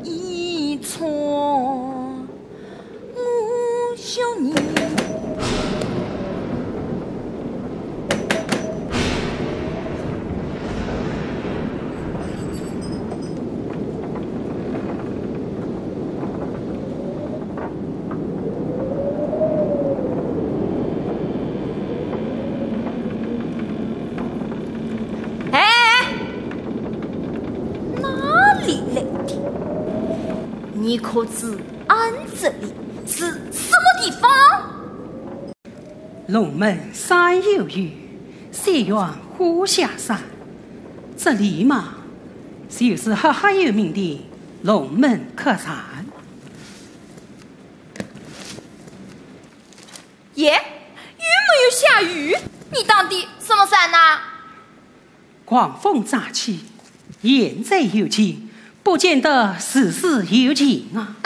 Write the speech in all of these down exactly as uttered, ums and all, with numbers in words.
一错，我笑你。哎，哪里来的？你可知俺这里是什么地方？龙门山有雨，水源禾下山。这里嘛，就是赫赫有名的龙门客栈。耶，又没有下雨，你当的什么伞呐？狂风乍起，言在幽径，不见得事事有情啊。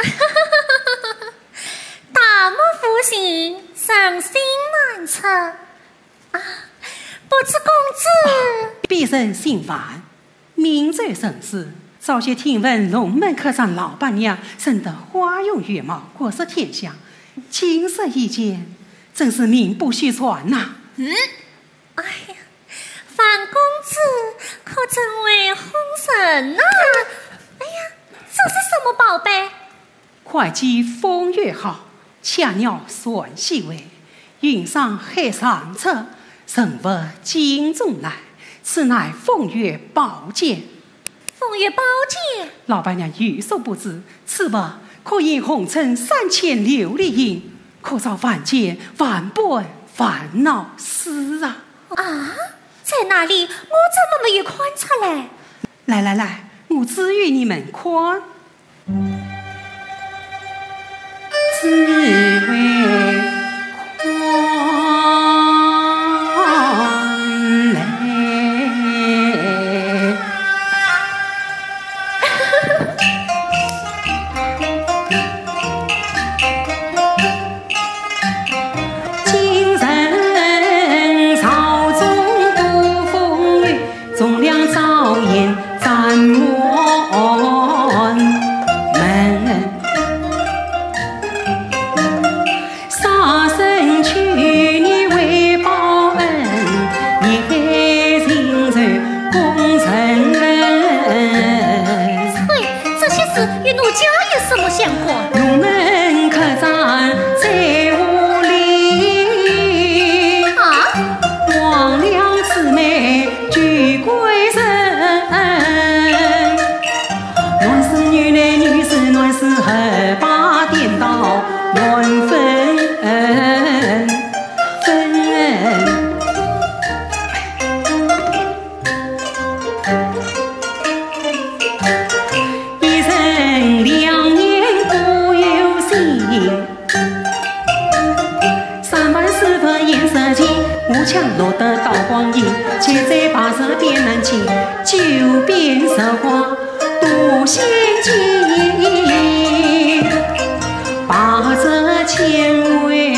大漠无情，人心难测啊！不知公子，鄙人姓樊，名唤陈氏。早些听闻龙门客栈老板娘生得花容月貌，国色天香，今日一见，真是名不虚传呐。嗯，哎呀，樊公子可真会哄人呐！哎呀，这是什么宝贝？会稽风月号，恰舀船西回，运上海上策，人物镜中来，此乃风月宝鉴。风月宝鉴？老板娘有所不知，此物可以红尘三千琉璃印，可照凡间万般烦恼事啊。啊？ 在哪里？我怎么没有看出来？来来来，我指与你们看。只为看来。今日朝中多风雨，忠良早已斩关门。杀身取义为报恩，逆海行舟功成名。嘿，这些事与奴家有什么相关？龙门客栈在何里？啊？黄粱姊妹旧归人，乱世女来女是乱世后，把颠倒乱纷纷。 一人两眼不由心，三番四番眼色情，无腔落得刀光影，千岁八十变难情，九变十化多仙境，八十千回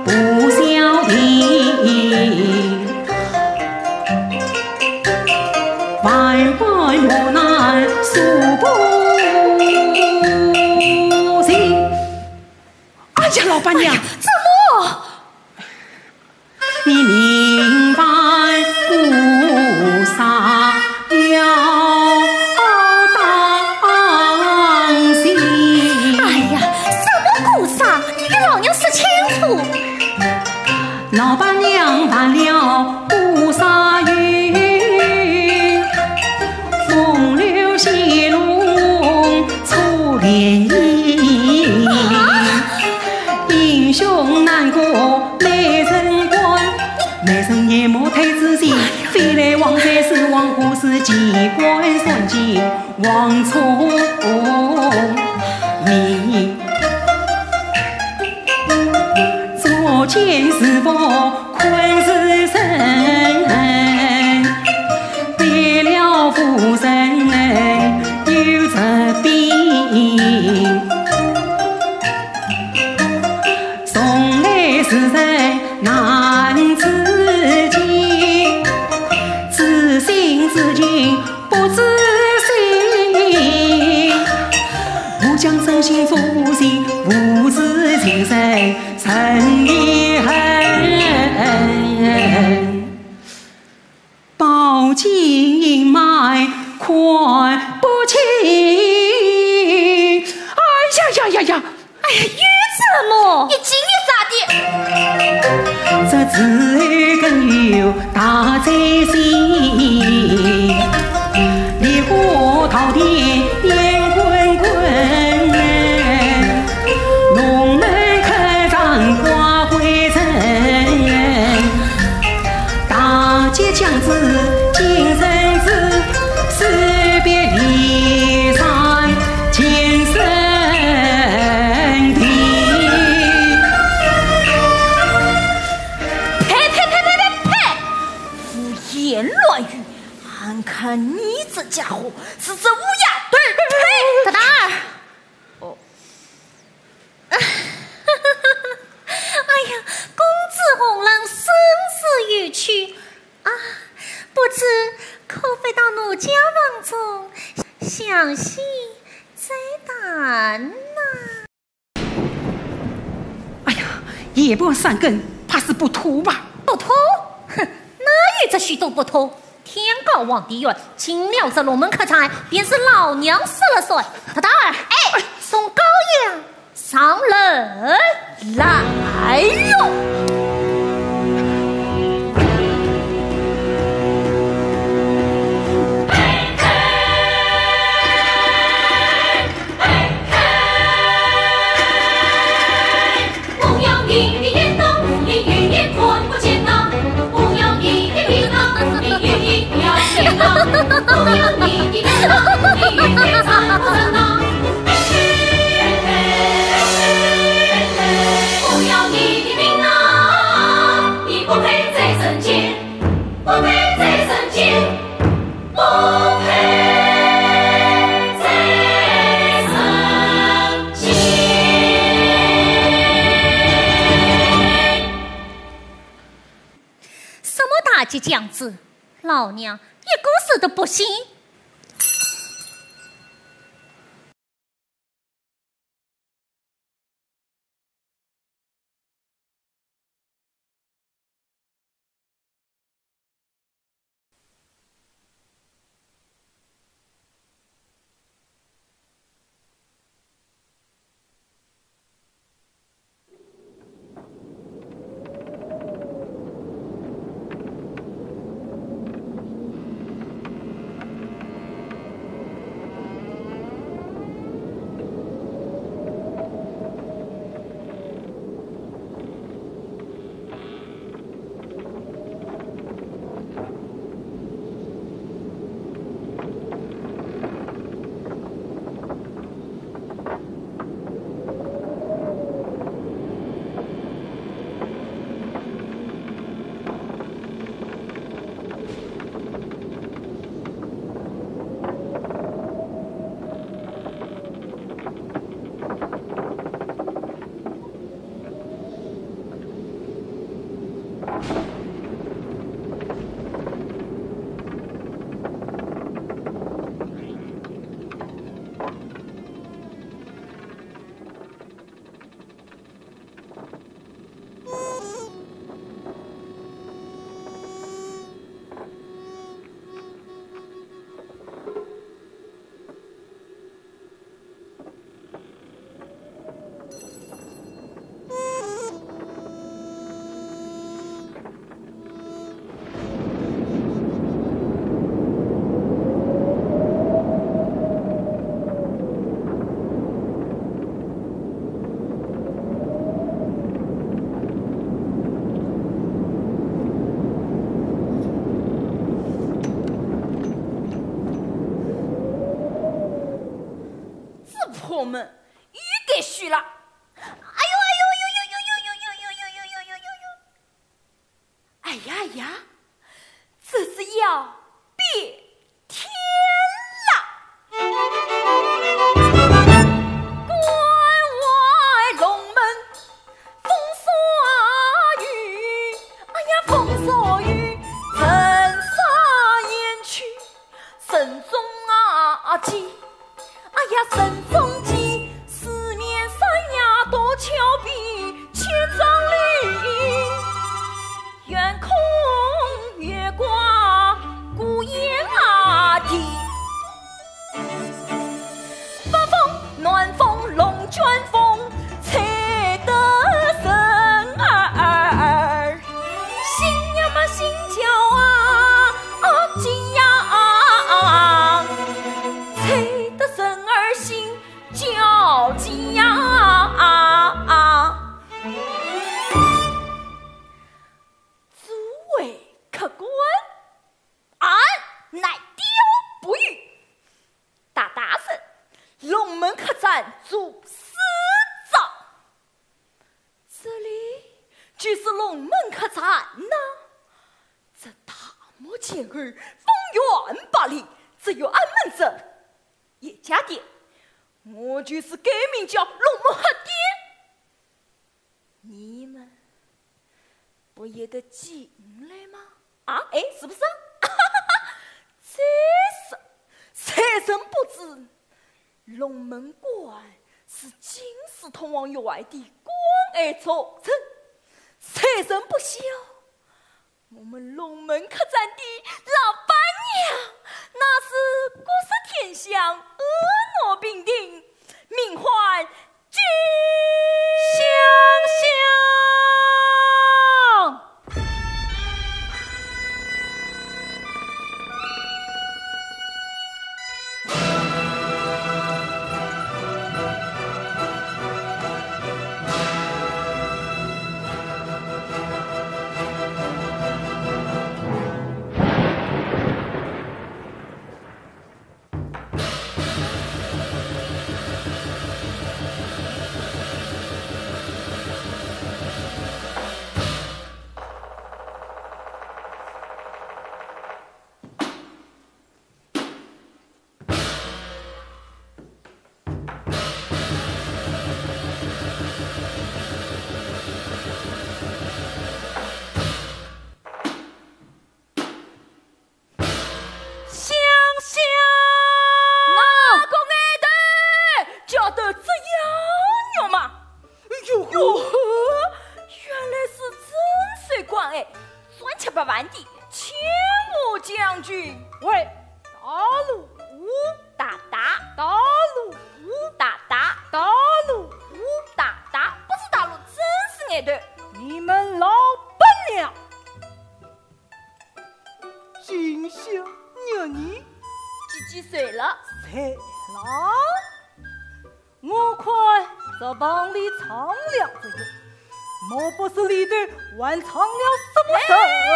不消停，万般磨难诉不尽。哎呀，老板娘，怎么？你明白姑嫂要当心。哎呀，什么姑嫂？你给老娘说清楚。 老板娘办了不少事，风流戏弄错联姻。英雄难过美人关，美人眼目太仔细，飞来横财是黄虎是机关算尽王聪明。 捉奸是佛，困是神，得了夫人有这病。从来世人难自己，知心知情 不知心，自有更有大灾星，梨花桃李雁滚滚，龙门客栈花会人，大吉将至今日子，士别离散今生定。 呸呸呸呸呸呸！胡言乱语！俺看你这家伙是只乌鸦，对，呸！大胆儿！哦。哎呀，公子红人生死有趣啊，不知可否到奴家房中详细再谈呐？ 哎呀，夜半三更，怕是不妥吧？不妥？哼，哪有这许多不妥？天高皇帝远，进了这龙门客栈，便是老娘说了算。大胆儿，哎，送高阳上楼来哟。 什么大吉将至？老娘一个字都不信。这破门又该虚了。哎呦哎呦呦呦呦呦呦呦呦呦呦呦呦呦呦呦！哎呀呀，这是要变天了！关外龙门风沙雨，哎呀，风沙雨，人山人去，人中啊，鸡。 哎呀，人中鸡，四面山崖多峭壁，千丈岭，远空月挂做市长。这里就是龙门客栈呐。这大漠险恶，方圆百里，只有俺们这一家店。我就是改名叫龙门客店。 你们不也得进来吗？啊，哎，是不是啊？这是，谁人不知，龙门馆是金丝通往外的关爱重镇，谁人不晓，我们龙门客栈的老板娘，那是国色天香，婀娜平平，名唤 金香香。香香！哪个外头叫得这样肉麻？哟哟，原来是镇守关爱，专吃白饭的千步将军。喂，大路虎，大大，大路虎，大大，大路虎，大大，不是大路，真是外头。你们老板娘 金香娘呢？几几岁了？岁了？我看这棚里藏粮着哟，莫不是里头还藏了什么人？哎，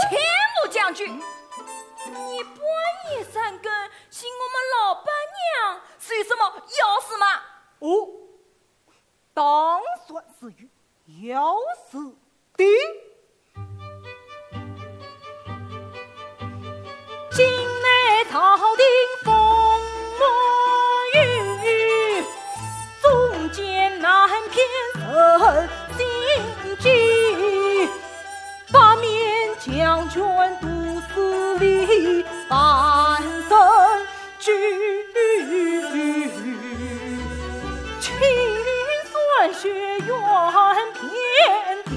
千步将军，你半夜三更寻我们老板娘，是有什么要事吗？哦， 当然是有要事的。境内朝廷风风雨雨，中间难辨人心机。八面将军都是你，半生 居，青山雪原遍地，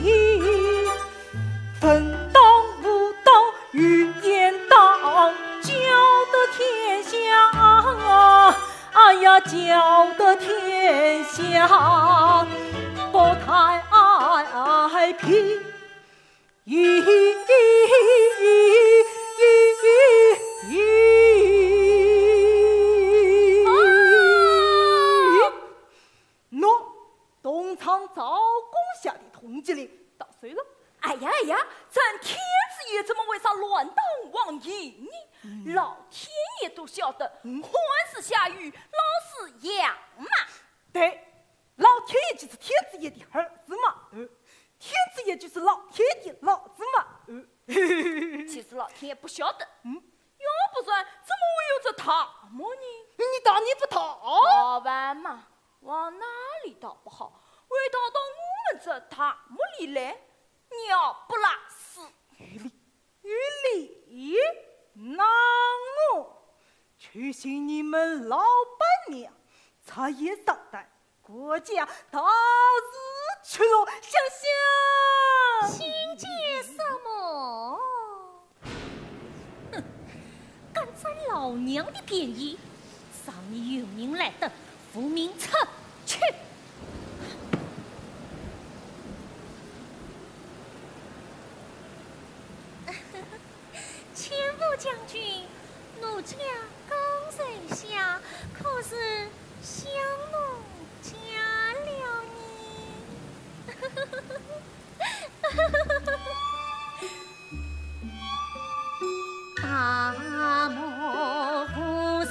分当无当，与言当，叫得天下，哎呀，叫得天下不太平。 咦，咦，咦，咦，咦。喏，东厂赵公下的通缉令到手了。哎呀哎呀，咱天子爷怎么会上乱党王营呢？嗯。老天爷都晓得，嗯。横竖下雨，老鼠养马。对，老天爷就是天子爷的儿子嘛。嗯。 天子爷就是老天的老子嘛。呃。其实老天爷不晓得，嗯。要不然怎么会有这大漠呢？你大逆不道！大半夜嘛，往哪里逃不好，会逃到我们这大漠里来，鸟不拉屎。有理，有理。那我去寻你们老板娘，拆解账单， 国家大事去了，香香。心急什么？哼，敢占老娘的便宜，赏你有命来得，无命出去。千步将军，奴家刚才想，可是 想奴家了呢。大漠无情，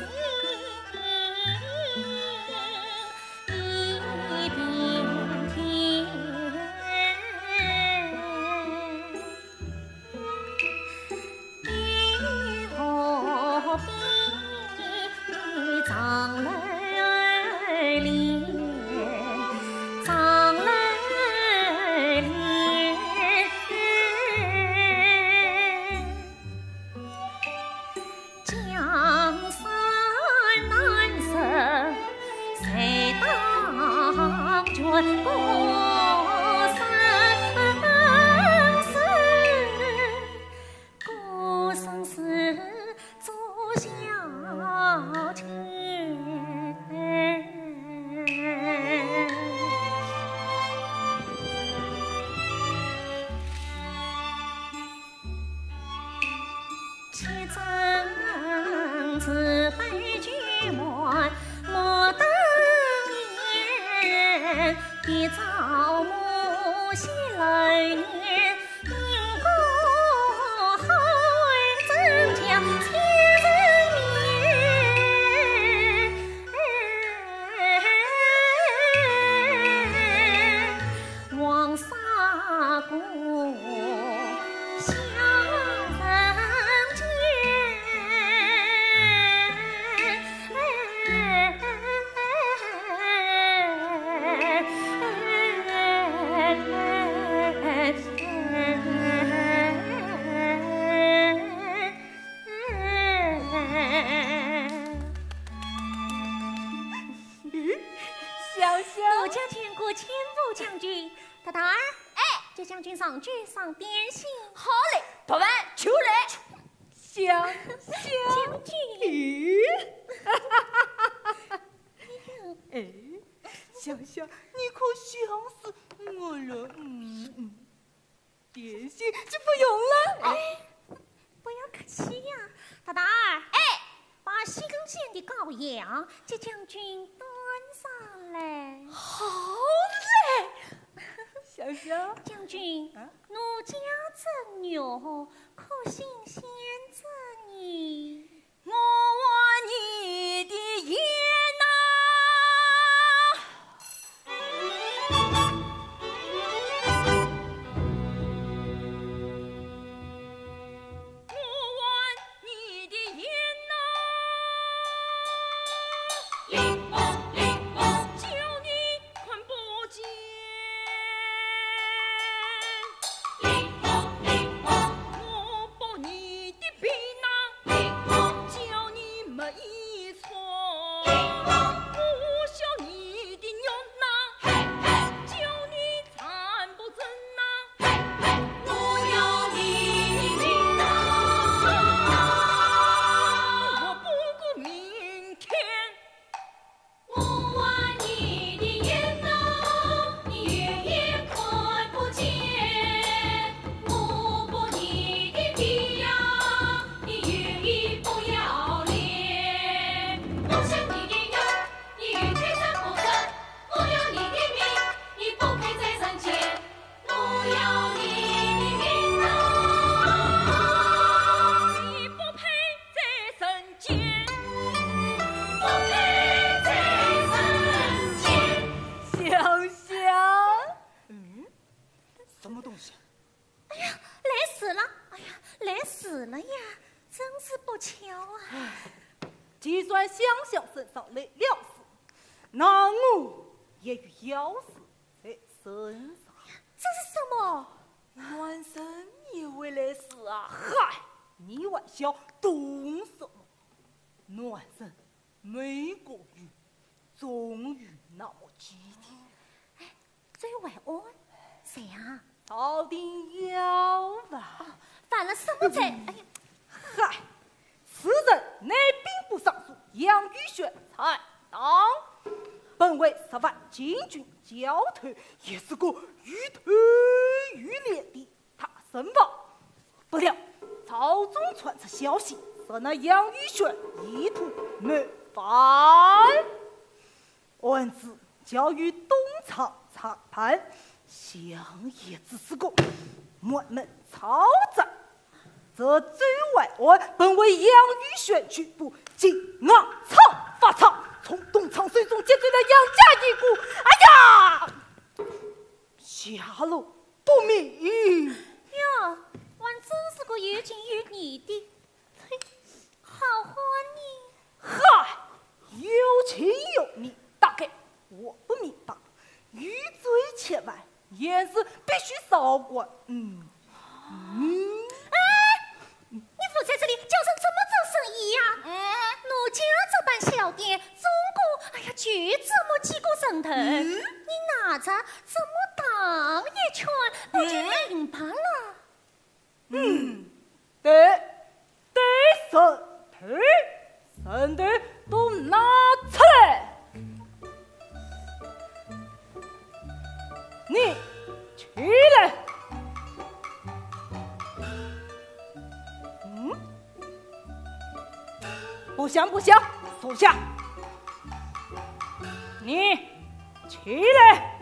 小小。奴家见过千步将军。大胆儿，哎，接将军上酒赏点心。好嘞，不慢就来。小小。将军。咦？哎，小小，你可想死我了。嗯，嗯。 点心就不用了。哎，不要客气呀。大胆儿，哎，把新鲜的羔羊给将军端上来。好嘞，小小。将军，啊？奴家这肉可新鲜着呢。 我还你的冤呐！我还你的冤呐！叫你看不见。我剥你的皮囊，叫你没衣穿。我削你的肉囊，叫你站不正呐。我要你的命啊！我不顾明天。 我还你的冤呐，你冤也看不见。我剥你的皮呀，你冤也不要脸。我削你的肉，你冤推三阻四。我要你的命，你不配在人间。 我要你的命啊！你不配在人间，不配在人间。香香，嗯，什么东西啊？哎呀，来事了！哎呀，来事了呀！真是不巧啊！唉，既然香香身上来了事，那我也有要事 在身上。这是什么？男人也会来事啊！嗨，你还笑懂什么？男人每个月总有那么几天。哎，这位还安？谁啊？朝廷要犯。哦，犯了什么罪？哎呀，嗨， 此人乃兵部尚书杨宇选参党，本为十万禁军教头，也是个有头有脸的大人物。不料朝中传出消息，说那杨宇选意图谋反。 案子交由东厂查办，想也只是个满门抄斩。这周淮安本为杨宇选局部，竟暗藏发藏，从东厂手中劫走了杨家一股。哎呀，下落不明。哟，还真是个有情有义的。 好汉呢？嗨，有情有义，大概我不明白。有罪千万，严字必须少管。嗯，嗯。哎，你伏在这里，叫人怎么做生意呀？嗯。奴家这班小店，总共，哎呀，就这么几个人头，嗯。你拿着怎么荡一圈，不就明白了？嗯。 嗯，对，对，人头，人头都拿出来。你起来。嗯？不响不响，坐下。你起来。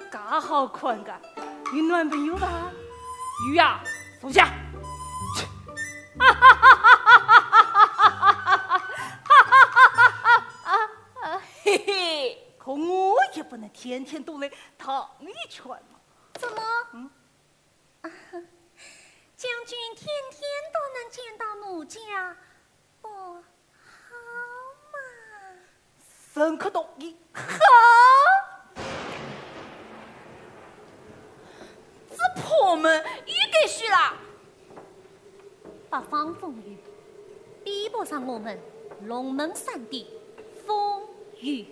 介好看个，有男朋友吧？有呀，坐下。嘿嘿，可我也不能天天都来荡一圈嘛。怎么？嗯？将军天天都能见到奴家， 不好嘛。沈克东，你好！这破门又该谁啦？北方风雨，比不上我们龙门山的风雨。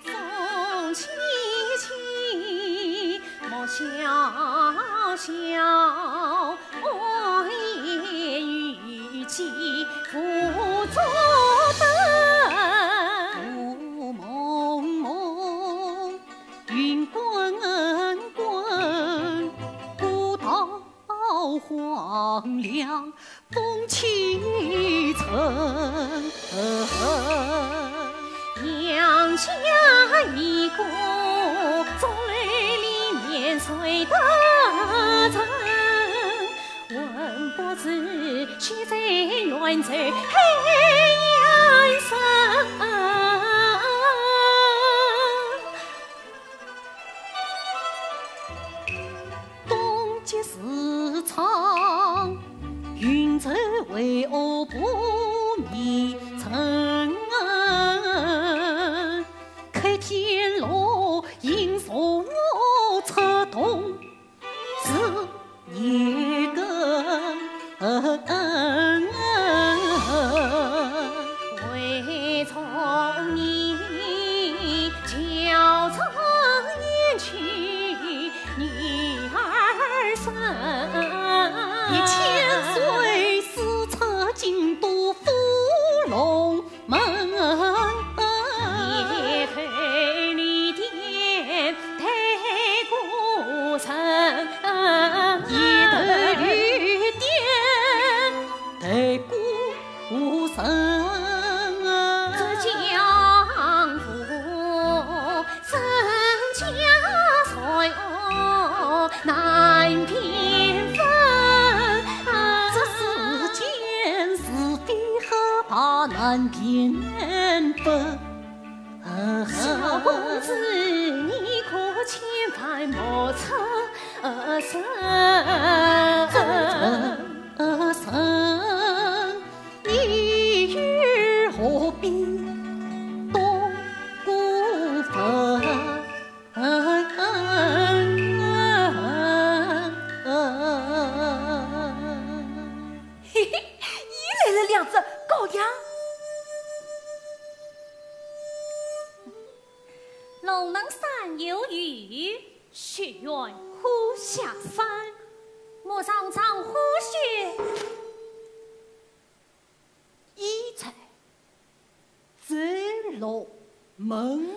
风起起，莫萧萧，寒夜雨寄无处登。雾蒙蒙，云滚滚，古道荒凉， 风起沉。杨家一个醉里面睡得沉，问不知谁在远走黑暗深。 冬季时常云愁为何不眠春。开天落英送我出洞子。 年羹。未曾念，教曾念起女儿身。一千岁师出京都芙蓉 门。夜投旅店待孤身。夜投旅店待孤身。浙江府 人家谁难辨分。这世间是非黑白难辨分。小公子，你可千万莫出声。 你又何必多过分？嘿嘿，又来了两只羔羊。龙门山有雨，雪愿哭下山。莫让场花雪 一在这龙门。哟，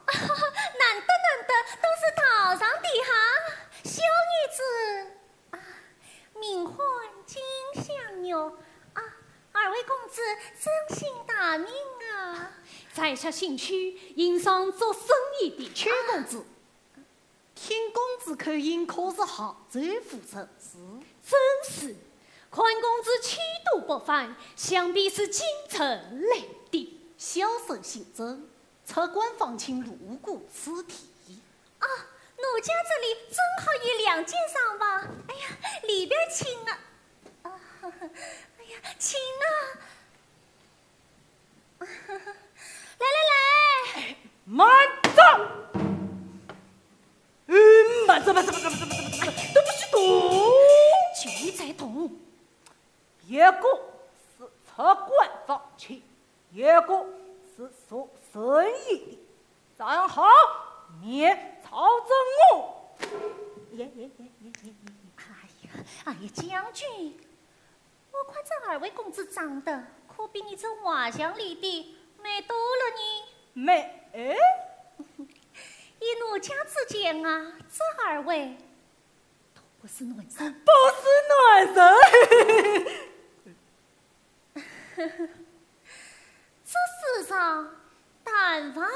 难得难得，都是道上的哈。小女子啊，名唤金香玉啊，二位公子尊姓大名啊？在下姓邱，行商做生意的邱公子。 听公子口音，可是杭州府人？是。正是，看公子气度不凡，想必是京城来的。小生姓曾，出关方卿路过此地。啊，奴家这里正好有两间上房。哎呀，里边请啊。啊，哎呀，请啊。 来来来，慢着！嗯，慢着，慢着，慢着，慢着，慢着，都不许动！就在动。一个是出关方卿，一个是是送生意的，站好，面朝着我。耶耶耶耶耶耶耶！哎呀，哎呀，将军，我看这二位公子长得可比你这画像里的美多了呢。美？哎，依奴家之见啊，这二位都不是男人。不是男人。这世上但凡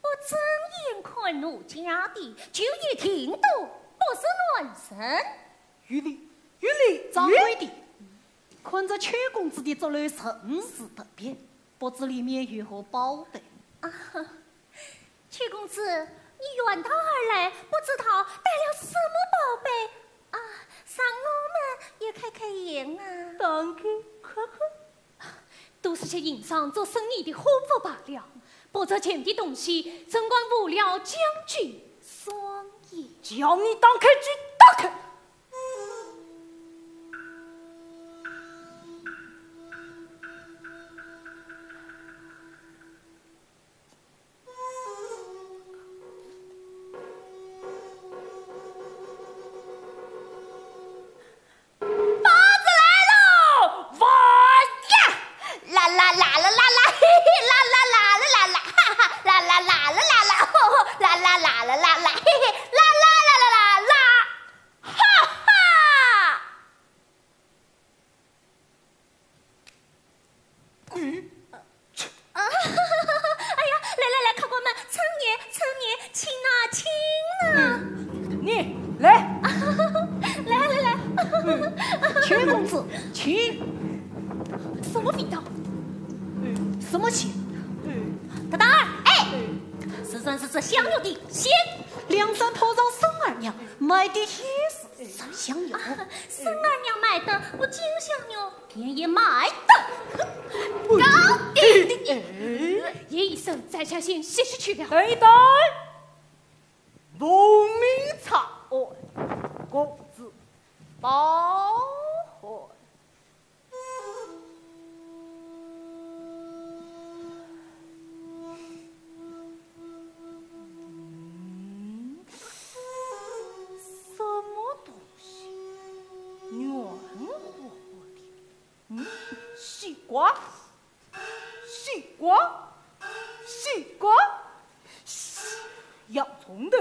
不正眼看奴家的，就一定都不是男人。有理，有理，掌柜的，看这邱公子的这篓甚是特别，不知里面有何宝贝？啊，邱公子，你远道而来，不知道带了什么宝贝啊？让我们也开开眼啊。当然，看看。都是些营商做生意的货物罢了，不值钱的东西，怎敢误了将军双眼？叫你打开就打开。 包子来喽！哇呀！啦啦啦啦啦啦，嘿嘿，啦啦啦啦啦啦，哈哈，啦啦啦啦啦啦，吼吼，啦啦啦啦啦啦，嘿嘿，啦啦啦啦啦啦，哈哈！嗯。 啊，哎呀，来来来，客官们，请啊，请啊，请啊，请啊！嗯，你来。来来来。嗯，邱公子，请。什么味道？嗯。什么钱？嗯。大胆儿，哎，嗯。是算是这香油的钱。梁山炮上孙二娘卖的也是这香油。啊，孙二娘卖的不就是香油？ 便宜卖的，高低的。哎。叶医生，在下先歇息去了。等一等，无名查案，公子包涵。嗯，什么东西？ 软乎乎的。嗯，西瓜，西瓜，西瓜，西，洋葱头。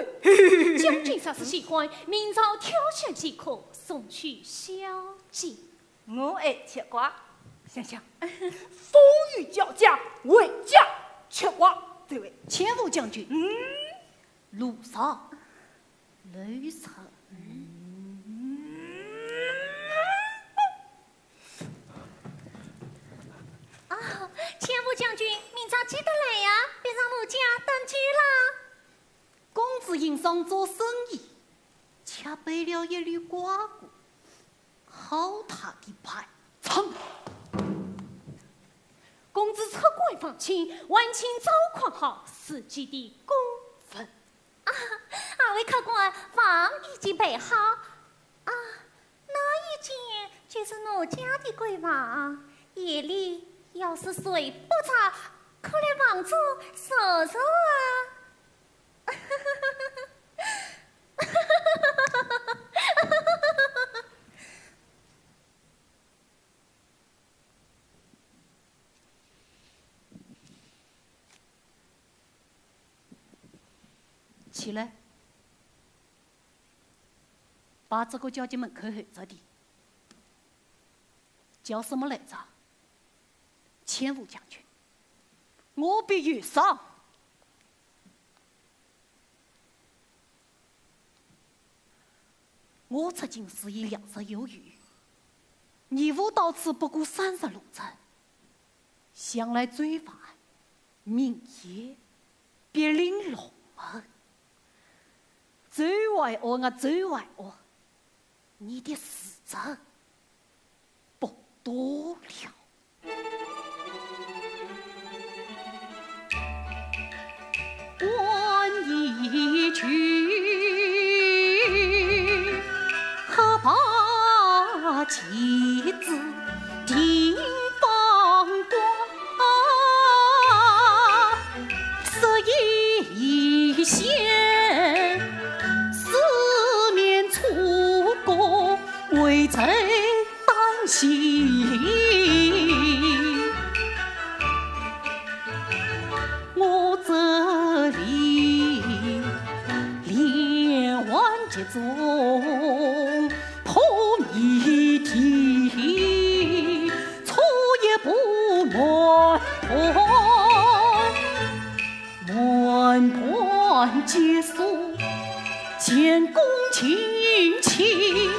将军若是喜欢，明朝挑选几颗送去小姐。我爱吃瓜，想想，风雨交加，回家吃瓜，这位。千户将军，嗯，路上 留神。啊，千户将军，明朝记得来呀，别让奴家等急了。公子因商做生意，吃败了一粒瓜果，好大的排场。公子出关放亲，晚清早看好自己的公文。 啊，二位客官，房已经备好。啊，那一间就是奴家的闺房，夜里要是睡不着，可来房中坐坐啊。起来，把这个交给门口候着的。叫什么来着？千户将军，我必有赏。 我出京时已两日有余，义父到此不过三日路程，想来罪犯，明夜必领龙门。周怀安啊，周怀安，你的时辰不多了。 关已雎，何怕其子定方官。心。我这里连环计中，破谜题，错也不瞒破。满盘皆输，前功尽弃。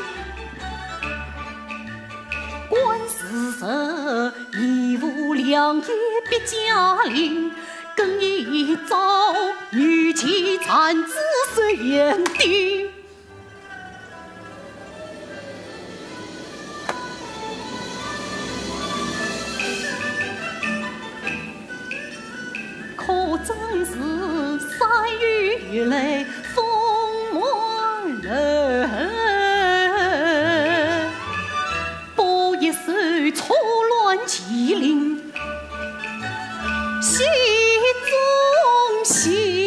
官司热，义无良言毕嘉陵，更一遭女婿产子谁言定。 可真是山雨欲来风满楼，不一首错乱麒麟戏中戏。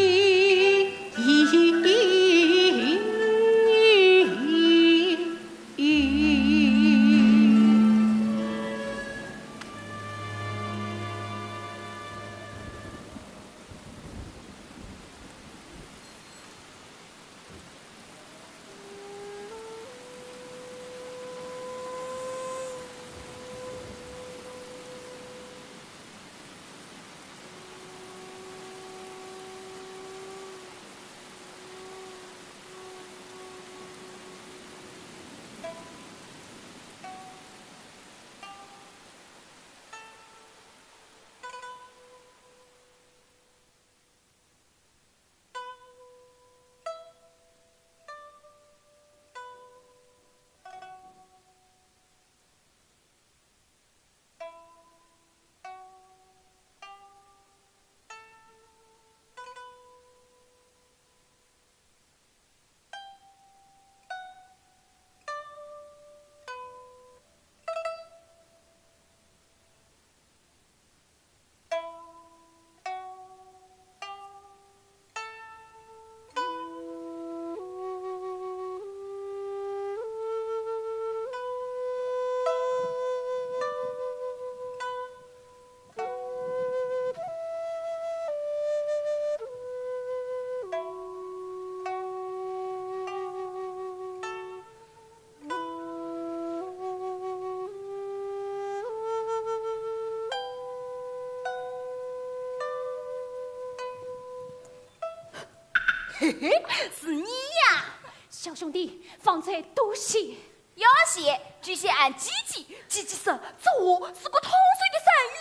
嘿嘿，是你呀！小兄弟，方才多谢。要谢，这些俺姐姐，姐姐说，这话是个汤水的山芋。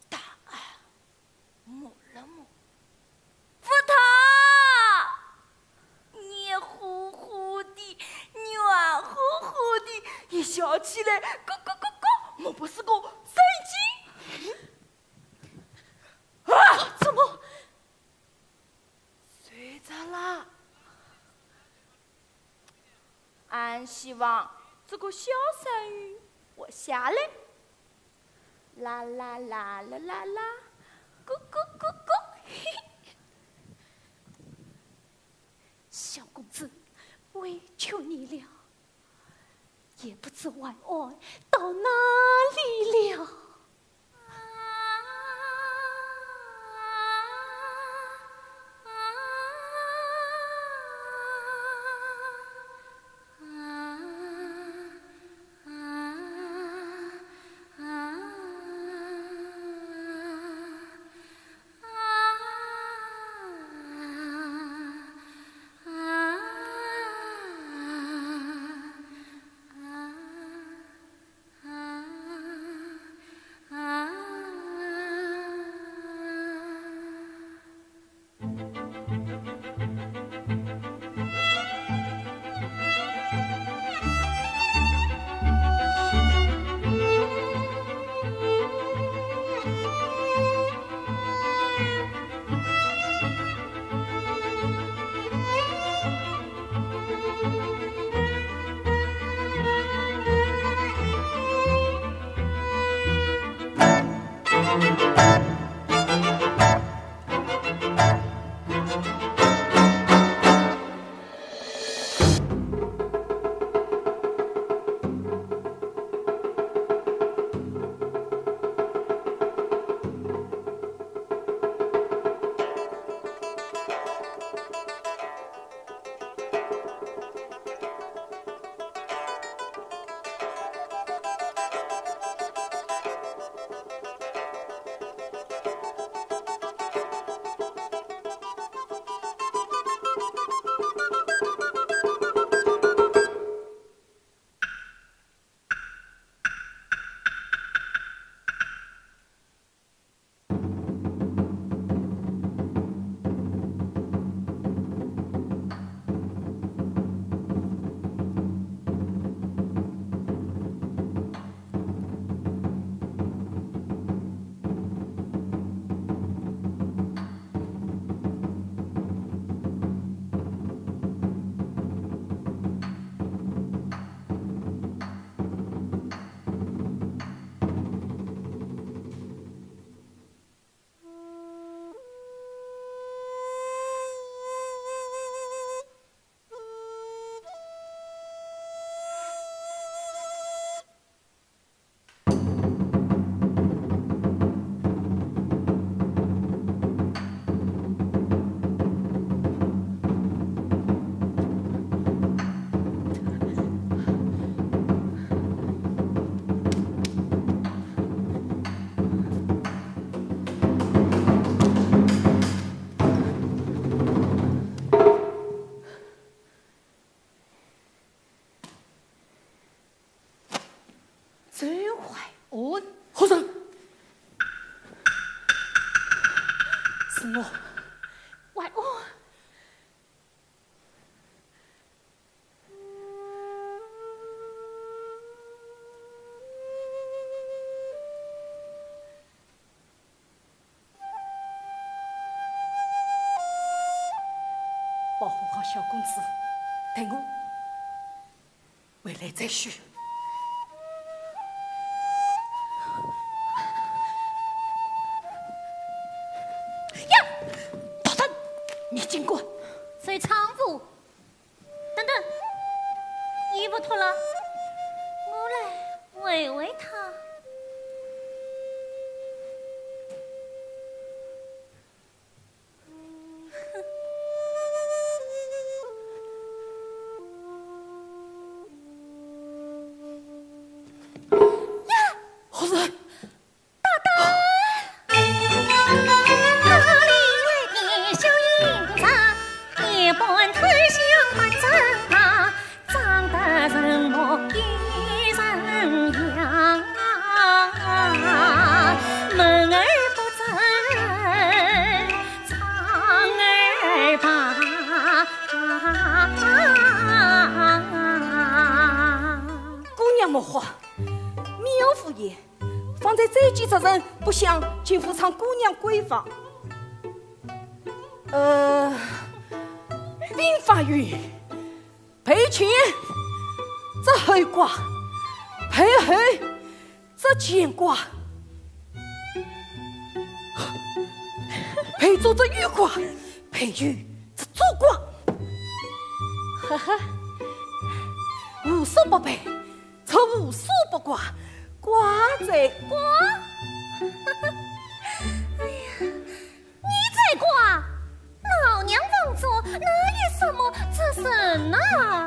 答案 摸了摸。不疼，热乎乎的，暖乎乎的，一笑起来咯咯咯咯，莫不是个神经？啊，怎么？睡着啦？ 俺希望这个小山芋活下来。啦啦啦啦啦啦，咕咕咕咕，嘿嘿。小公子，委屈你了，也不知晚安到哪里了。周怀安。何人？是我。怀安。 保护好小公子，待我回来再叙。呀，大胆，你竟敢！随丈夫。 等等，衣服脱了，我来喂喂他。呀，何人？ 大胆！哪里来的小影子，夜半偷香半真啊，长得人模又人样啊，门儿不正，窗儿白。姑娘莫慌，妙无言。 方才这几只人不响，请扶唱姑娘闺房。呃，兵法云：背乾则后卦，背后则乾卦，背左则右卦，背右则左卦。呵呵，无所不备。 则无所不卦，卦哉卦。哎呀，你哉卦，老娘房中哪有什么这人呐？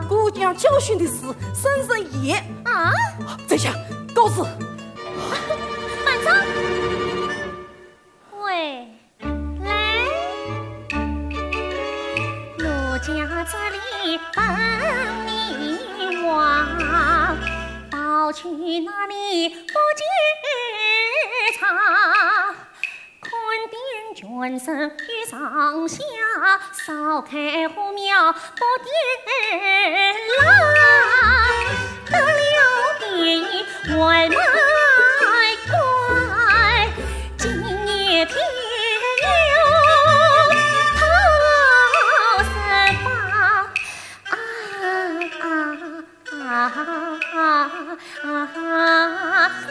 姑娘教训的是圣人言。啊？在下告辞。慢着。 喂，来，奴家这里问你话，到去哪里不见茶？看遍全城与上下， 烧开火苗不点蜡，得了便宜还卖乖。今夜天有桃花，啊啊啊啊啊！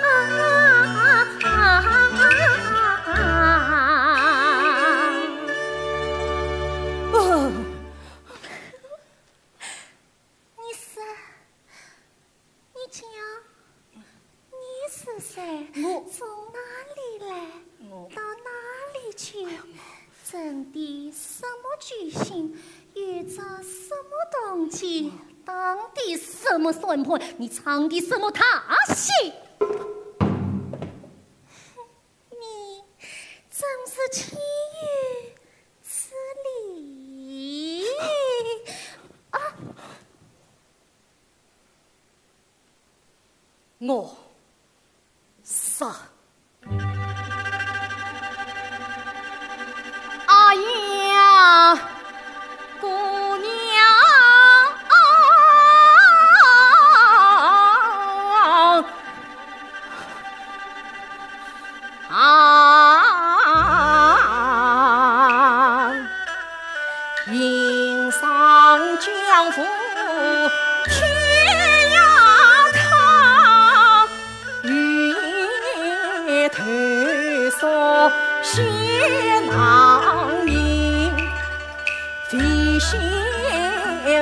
你是，你讲，你是谁？我，从哪里来？我，到哪里去？哎呀，我，整的什么局势？有着什么动静？我，打的什么算盘？你唱的什么大戏？ 你真是岂有此理！啊！我杀。哎呀，姑娘！ 啊，云上江湖天涯客，与你投宿谢囊影。 飞仙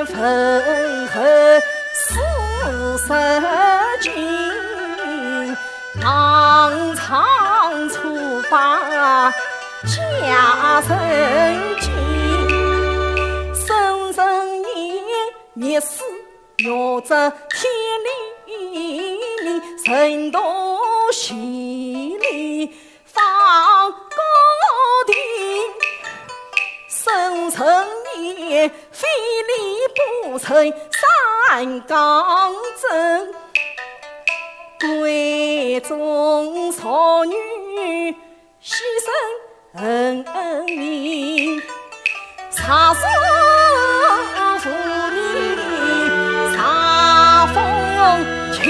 问候四十金，唐仓楚霸驾成金。圣人言，逆世弱者天理，人多势利 方高定，圣人言，非礼不成三纲正。归中少女牺牲恩名，杀身无名，杀风景。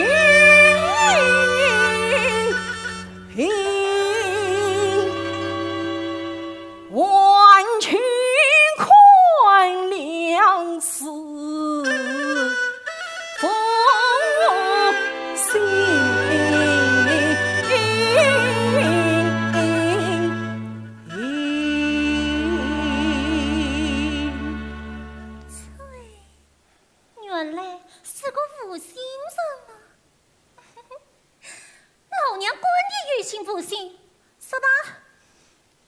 原来是个负心人啊！ 老娘管你有心无心，说吧，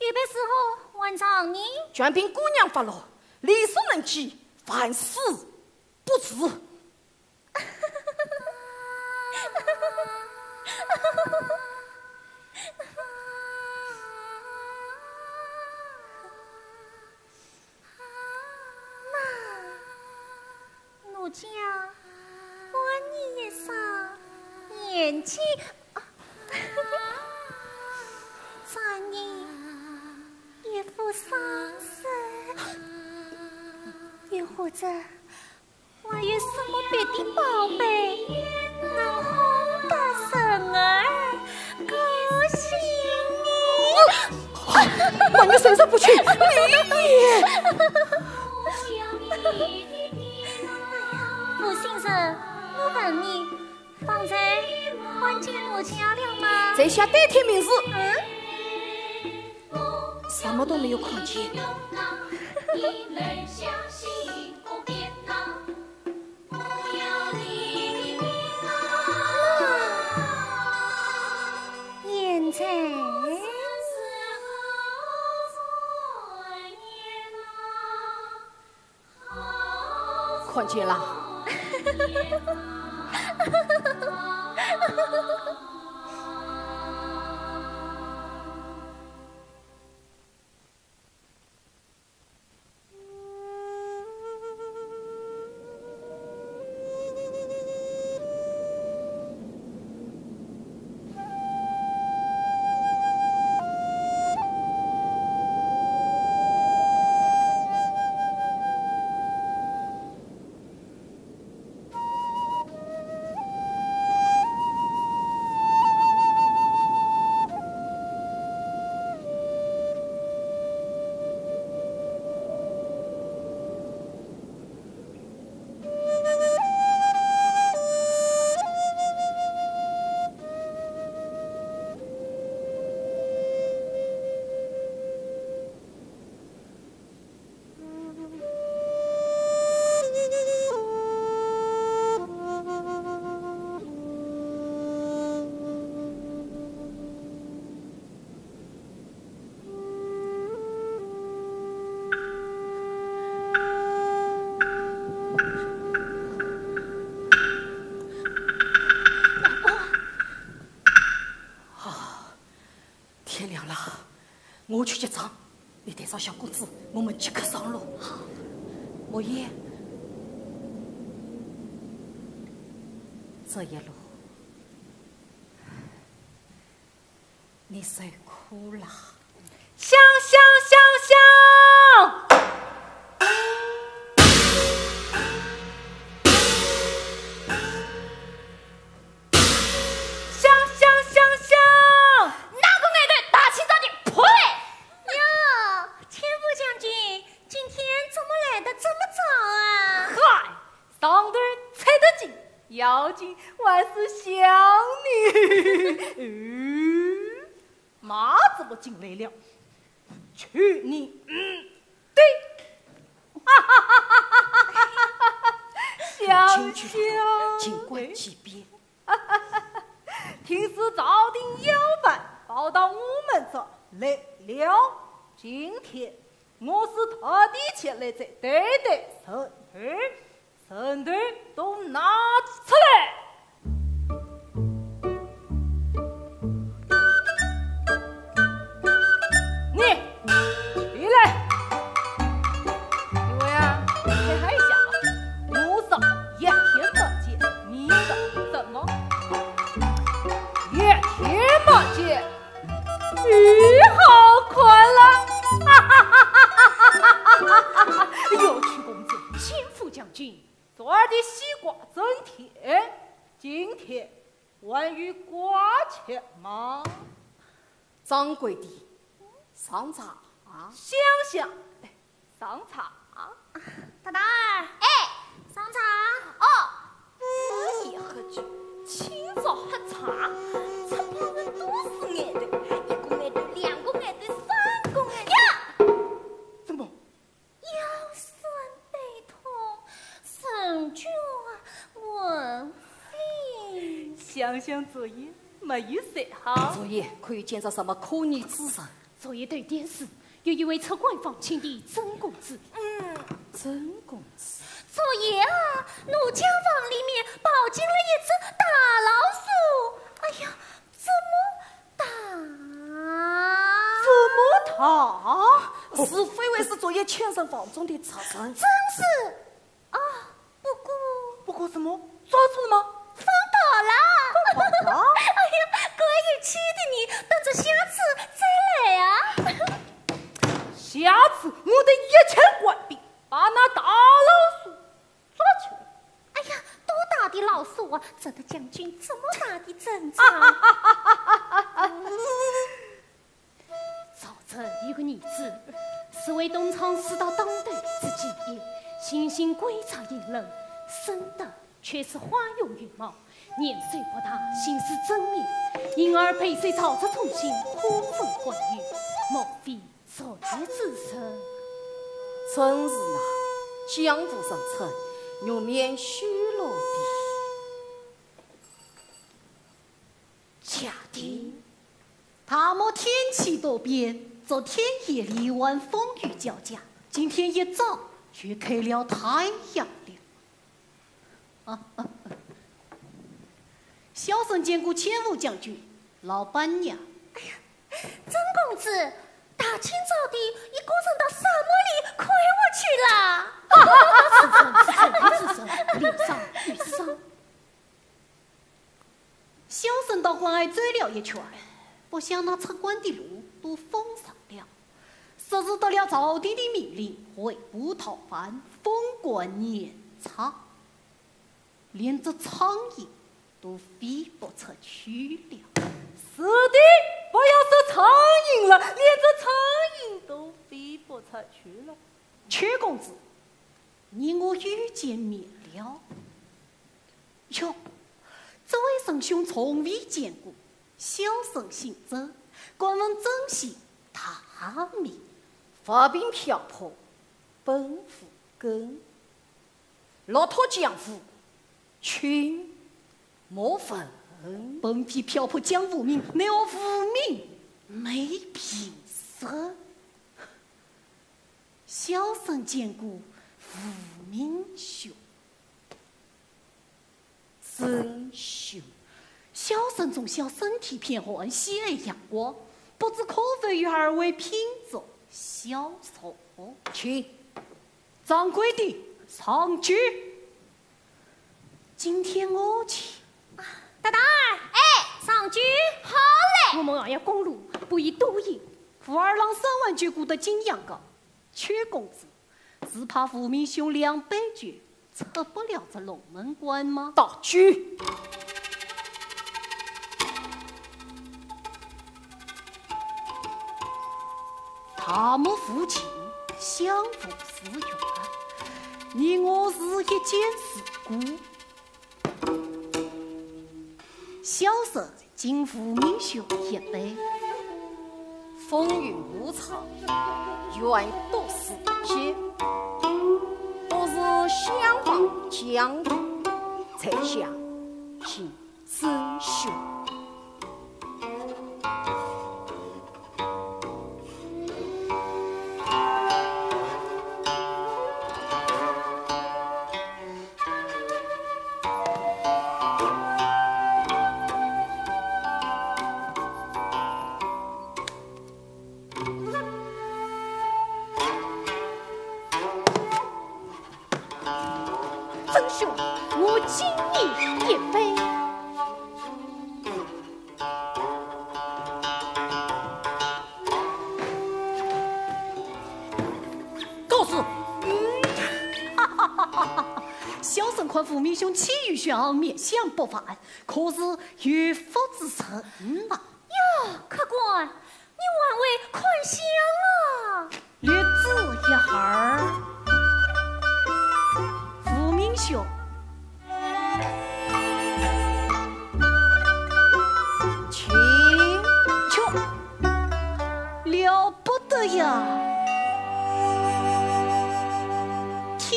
预备时候还让你……全凭姑娘发落，力所能及，万死不辞。奴家还你一双眼睛，啊，让你一副双手，又或者还有什么别的宝贝，能哄得人儿高兴呢？把你身上不去，你……负心人，我问你，方才看见奴家了吗？在下戴天明时，嗯？什么都没有看见。现在……看见了。天亮了，我去结账。你带上小公子，我们即刻上路。好。莫言，这一路你受苦了。香香香香！ 香香香香！哪个外头大清早的跑来？哟，千步将军，今天怎么来得这么早啊？嗨，上头踩得紧，要紧还是想你。嗯，马怎么进来了？去你……嗯，对。哈哈哈哈哈哈！香香，尽管其便。 听说朝廷要犯跑到我们这来了。今天我是特地前来这对对人头，人头都拿出来。 你，起来。给我呀，看一下啊。我说一天不见，你说怎么？一天关于挂钱吗？掌柜的，上茶。香香，哎，上茶。大胆儿，哎，上茶。哦，深夜喝酒，清早喝茶，吃碰人多是眼泪，一个眼泪，两个眼泪，三个眼泪。呀！怎么？腰酸背痛，人就啊，问病。想想昨夜没有睡好。昨夜可有见着什么可疑之人？昨夜对店时，有一位出关访亲的曾公子。嗯。曾公子？昨夜啊，奴家房里面跑进了一只大老鼠。哎呀，怎么打？怎么打？是非为是昨夜抢人房中的贼人？正是。啊，不过……不过什么？抓住了吗？放倒了。放倒了？哎呀，可有趣的呢，等着下次再来啊。下次我带一千官兵把那大老鼠抓起来。哎呀，多大的老鼠啊，值得将军这么大的阵仗？赵州有个儿子，是为东厂四大当头之之一，性情乖巧隐忍，生得却是花容月貌，年岁不大，心思缜密，因而备受赵州宠幸，呼风唤雨，莫非 才子之人。正是呐，江湖人称，玉面须骡的。姐弟，大漠天气多变，昨天夜里晚风雨交加，今天一早就开了太阳了。 小生见过千户将军、老板娘。哎呀，曾公子，大清早的，一个人到沙漠里快活去了。此人，此人，此人，脸上有伤。小生到关外走了一圈，不想那出关的路都封上了，说是得了朝廷的命令，回部讨番，封官严查。 连只苍蝇都飞不出去了。是的，不要说苍蝇了，连只苍蝇都飞不出去了。邱公子，你我又见面了。哟，这位仁兄从未见过，小生姓周，官文正是大名。发兵漂泊，奔赴根。 落拓江湖，君莫问。本非漂泊江湖名，奈何无名没平生。小生见过无名兄。 仁兄。小生从小身体偏寒，喜爱阳光，不知可否与二位品作小茶？请。掌柜的，上酒。今天我请。大胆儿，哎，上酒。好嘞。我们还要赶路，不宜多言。武二郎三碗酒过得景阳冈，邱公子，只怕无名兄两杯酒 出不了这龙门关吗？倒酒。大漠无情，相逢是缘，你我是一见如故。小生 敬无名兄一杯。风雨无常，愿多时间。不是相逢江湖，才相敬仁兄。 仁兄，我敬你一杯。 告辞。嗯，小生闻吴明兄气宇轩昂，面相不凡，可是有福之人嘛。哟，客官，你还未看相啊？略仔一会儿。吴明兄，请。去。 了不得呀！天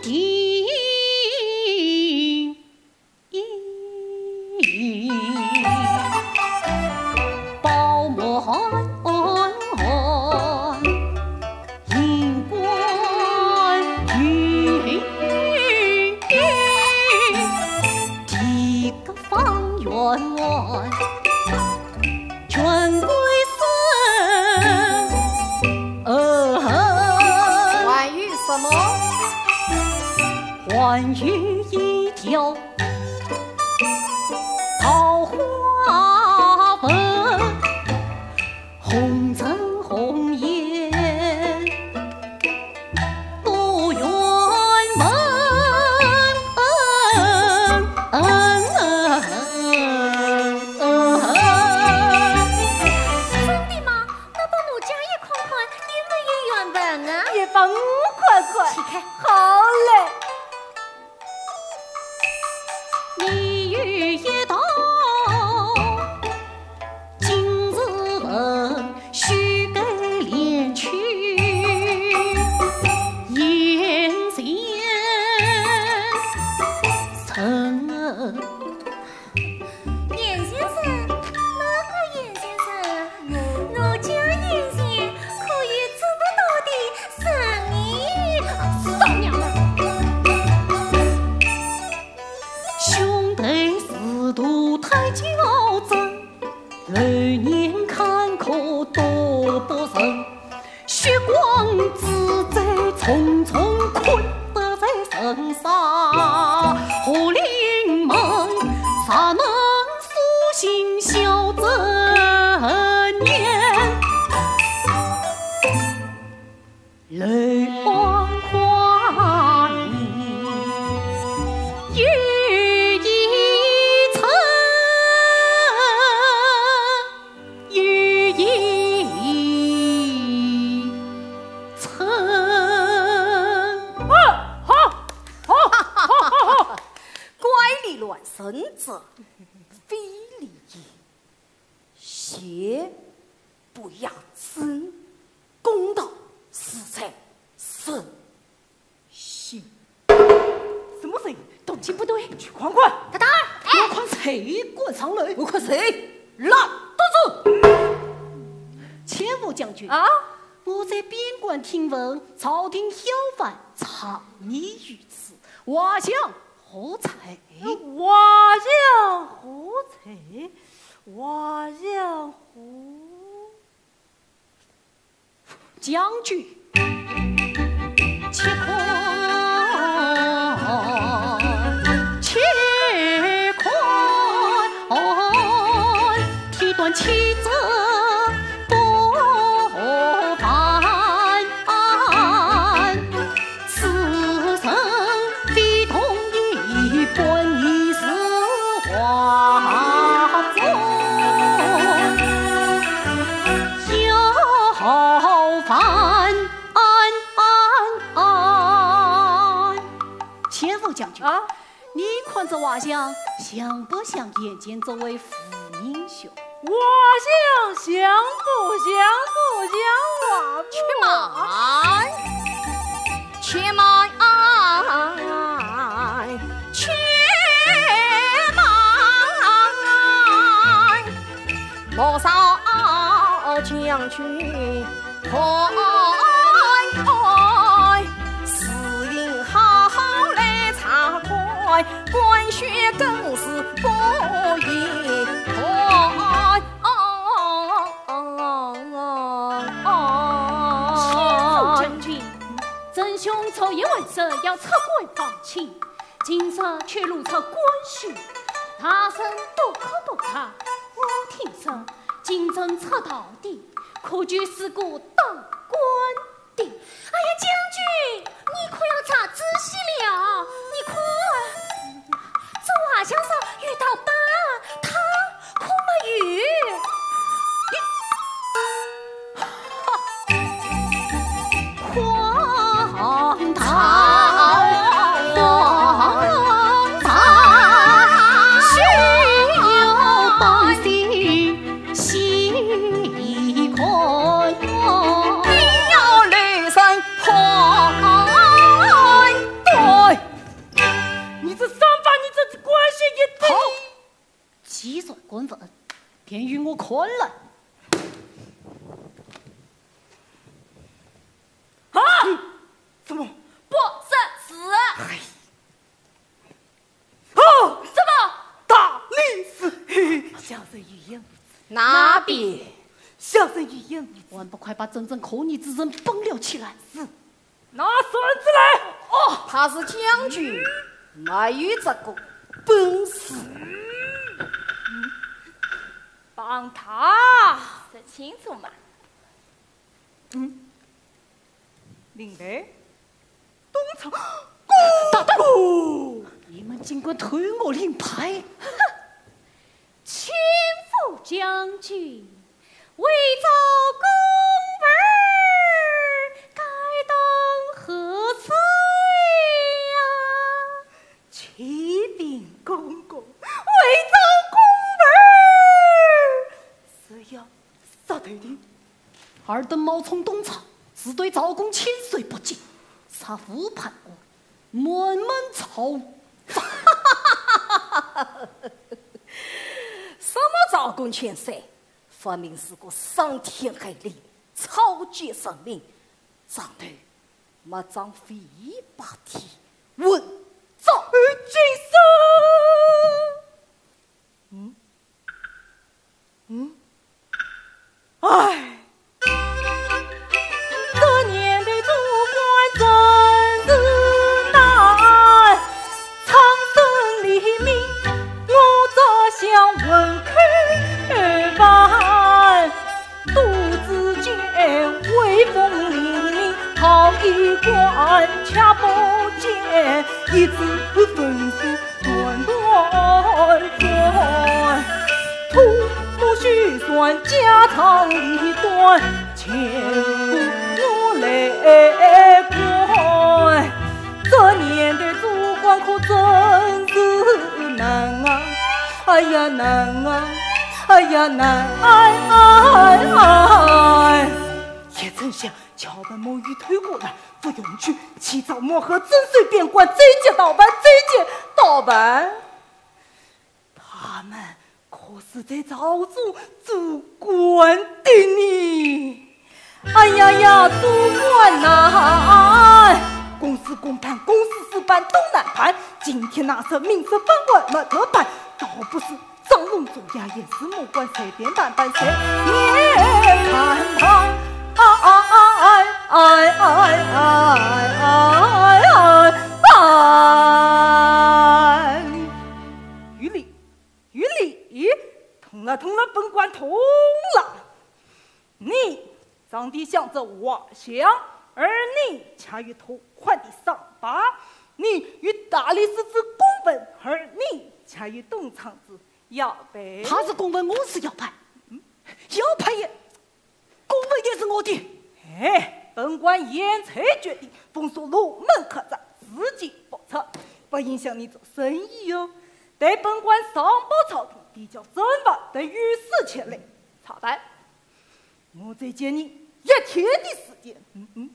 地宝满，银冠玉，地阁方圆。 权贵生。呃，还有什么？还有一条桃花纹，红尘红颜。 多圆满。真的吗？那帮奴家也看看，有没有圆满啊？也帮我看看。起开。好嘞。 你有一道金字纹，须骁连曲眼前人。严先生，哪个严先生啊？奴家眼前可有做不到的生意。少娘们儿！ 兄台似度太娇嗔，流年坎坷多不顺。血光之灾重重困得在深山。何令门，谁能苏醒小嗔念？ 楼外花影又一村，又一村。啊，好，好，好，好，好。怪力乱神者，非礼也。 邪不压正，公道自在人心。什么声音？动静不对。去看看。大胆儿，哎，我看谁敢上来？我看谁？老东子。千户将军啊，我在边关听闻，朝廷要犯藏匿于此，画像何在？画像何在？ 画像何？将军，且看，且看，天断七则不犯。 此人非同一般，疑是画中要犯。千户将军啊，你看这画像，像不像眼前这位吴明兄？ 画像像不像？不像啊！且慢，且慢，且慢。莫少将军 看，是应好好来查看，官宣更是不宜看。千户将军，朕兄昨夜还说要出关访亲，今日却露出官宣，大人不可不查。我听说金城出逃的，可就是个当官 的。哎呀，将军，你可要查仔细了，你看。天与我看来。啊！怎么？不识字。哎。啊！怎么？大理寺。嘿嘿，小生一言无字。哪边？小生一言无字。还不快把真正可疑之人绑了起来。是。 拿绳子来。哦，他是将军，没有这个本事。绑他，说清楚嘛。嗯，令牌，东厂，大胆！你们竟敢偷我令牌！哼， 请问将军，为找公文儿，该当何罪呀？启禀公公，为找公文儿，是要杀头的。尔等冒充东厂，是对赵公千岁不敬，杀父叛国，满门抄斩。 什么赵公千岁？分明是个伤天害理、草菅人命、长得没长尾巴的混账！呃，金生！嗯？嗯？唉！ 这年头做官真是难，苍生黎明，我只想混口饭。肚子间威风凛凛好衣冠，却不见一枝粉丝 断断断，吐墨须算家长里短，千古我来管。这年头做官可真是难啊，哎呀难啊，哎呀难，哎哎哎。也真想 桥本墨鱼偷过来，不用去，起草墨盒，征收边关，追击倒办，追击倒办。他们可是在朝中做官的呢。哎呀呀，做官呐！公事公办，公事私办都难办。今天那事，明日翻案没得办，倒不如 张龙做呀，也是目光随便办办，随便办办。哎哎哎哎哎哎哎哎！有理，有理，通了，通了，本官通了。 你长得像只画像，而你却有拖宽的伤疤；你与大理寺之公文，而你却有东厂之腰牌。他是公文，我是腰牌。嗯？腰牌也，公文也是我的。哎，本官现在决定封锁龙门客栈，自己不出，不影响你做生意哟。待本官上报朝廷，提交正法，等有事前来查办。 我再给你一天的时间。嗯嗯，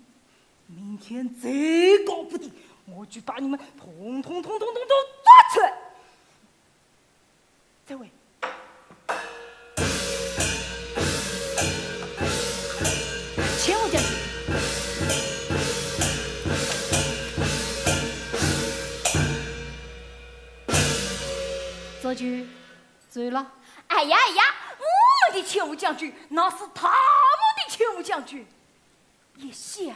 明天再搞不定，我就把你们统统统统统统抓起来。这位，千户将军，这就 走了。哎呀哎呀，我们的千户将军，那是他们的千户将军，一向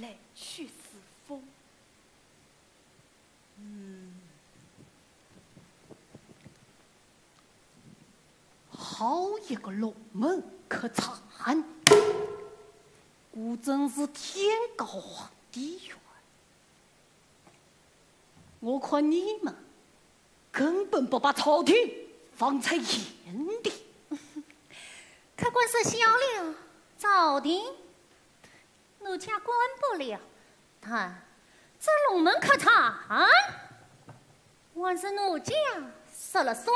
来去如风。嗯，好一个龙门客栈，果真是天高皇帝远。 我看你们根本不把朝廷放在眼里。客官说笑了，朝廷奴家管不了，但这龙门客栈还是奴家说了算。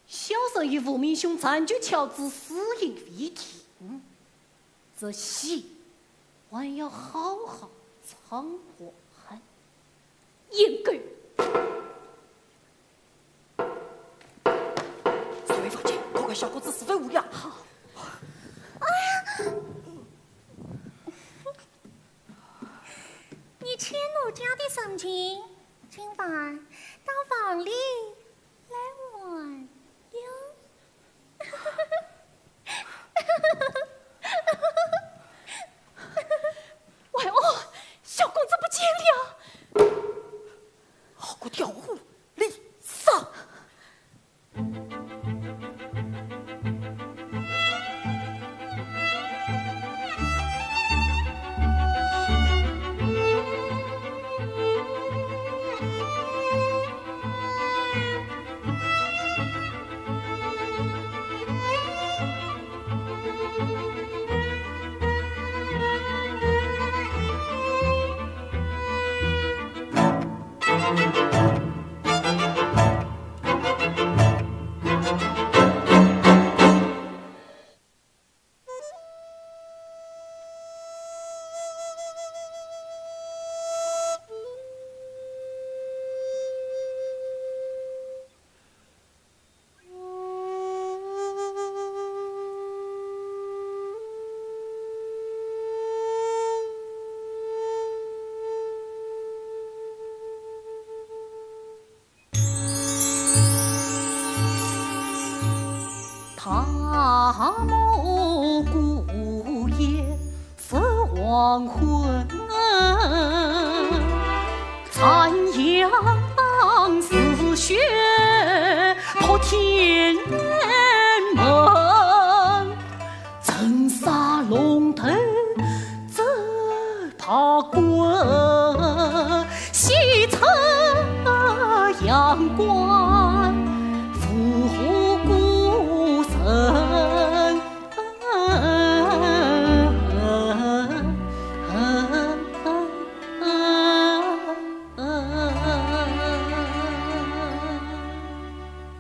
小生与无名兄暂居巧子，私隐为定，这戏还要好好唱完。应该。小公子十分无聊。好。哎呀，你欠奴家的人情，今晚到房里来还呀。喂哦，小公子不见了。好个调虎离山。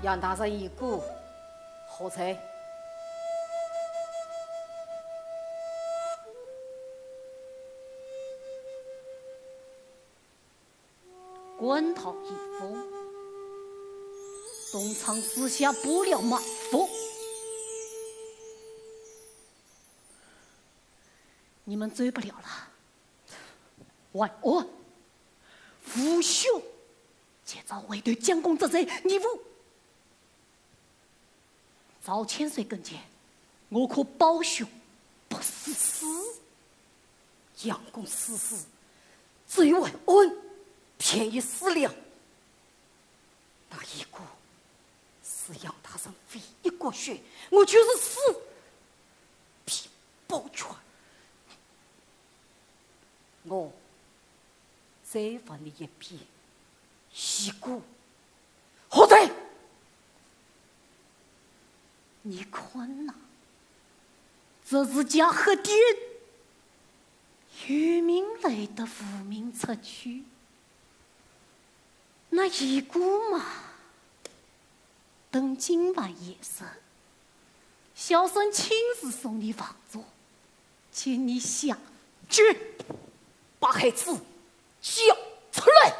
杨大人已故，何罪？官逃一封，东窗事下不了埋伏。你们走不了了。 万安，父兄，今朝为对将功折罪，你父赵千岁跟前，我可保兄不死。死？杨公死时，只有万安便已死了。那一个是杨大人唯一骨血，我就是死，必保全。 我再问你一遍，一个何罪？你看呐，这是家黑点，有名来得无名出去。 那一个嘛，等今晚夜深，小生亲自送你房中，请你下去。把孩子交出来。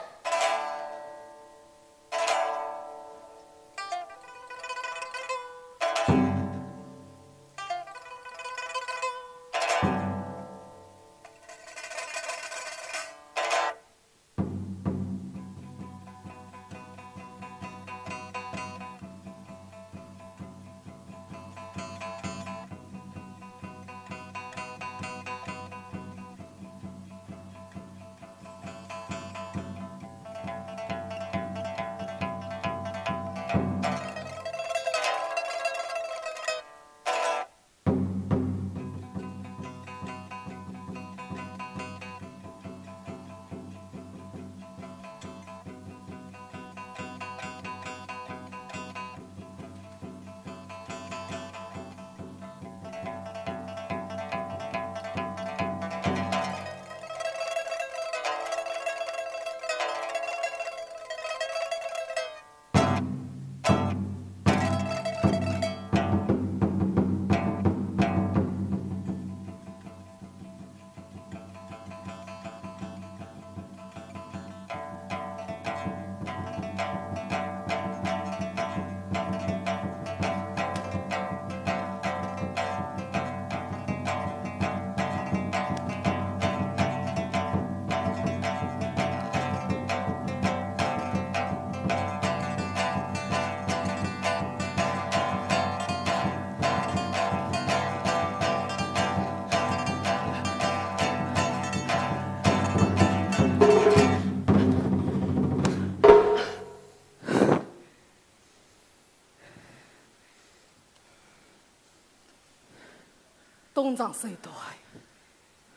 东床手段，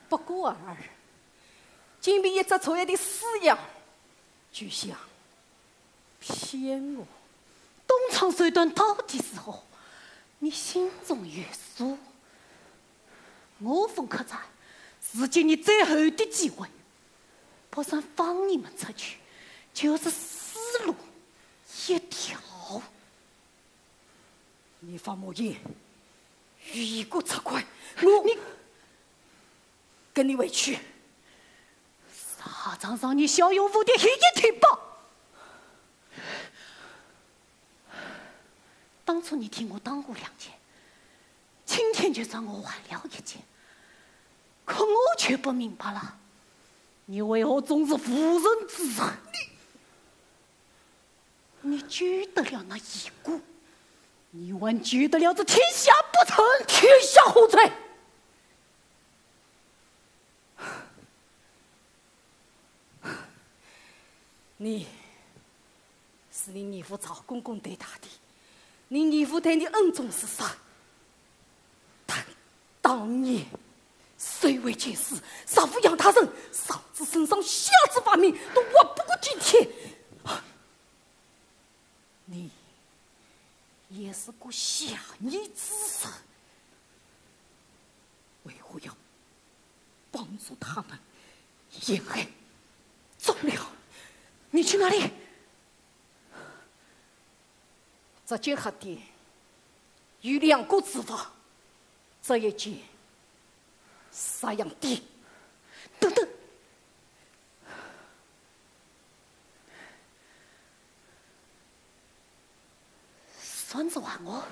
不过尔尔，仅凭一只错误的思想，就想骗我。东床手段到底如何？你心中有数。我冯克才是给你最后的机会，不然放你们出去，就是死路一条。 你方莫言，与一个出关，我，你，跟你回去。沙场上你骁勇无敌，一言听罢。当初你替我挡过两箭，今天就算我还了一箭，可我却不明白了，你为何总是妇人之仁？你， 你救得了那一个，你还救得了这天下不成？天下何在？你是你义父赵公公对大的，你义父对你恩重如山。但当年谁为奸细，杀父养大人，上至圣上，下至万民，都活不过今天。 你也是个下贱之人，为何要帮助他们陷害忠良？你去哪里？这间客店有两个住房，这一间 杀羊店。等等，算着还我。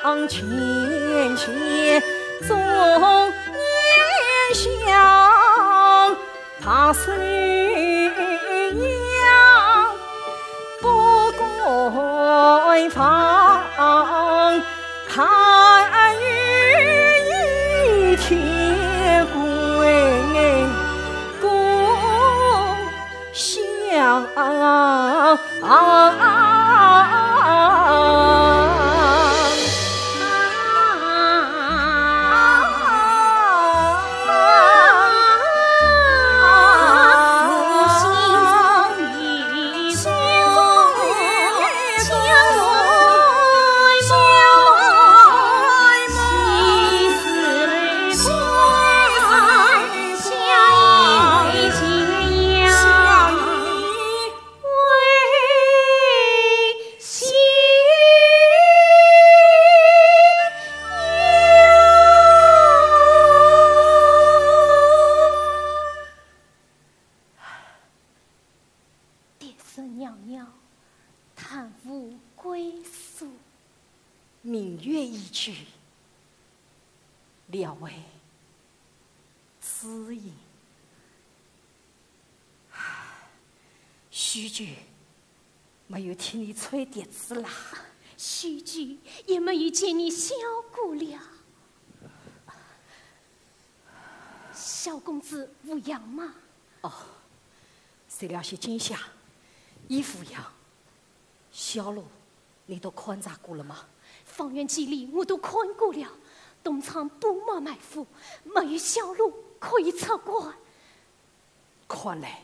前前中年香，白首阳，不敢放，看雨天归故乡。 爹身袅袅，叹无归宿。明月依旧，聊为知音。唉，许久没有听你吹笛子啦。许久也没有见你箫鼓了。 萧公子无恙吗？哦，随了些惊吓，已无恙。箫鼓，你都勘察过了吗？方圆几里我都看过了，东窗布幔埋伏，没有箫鼓可以察觉。看来，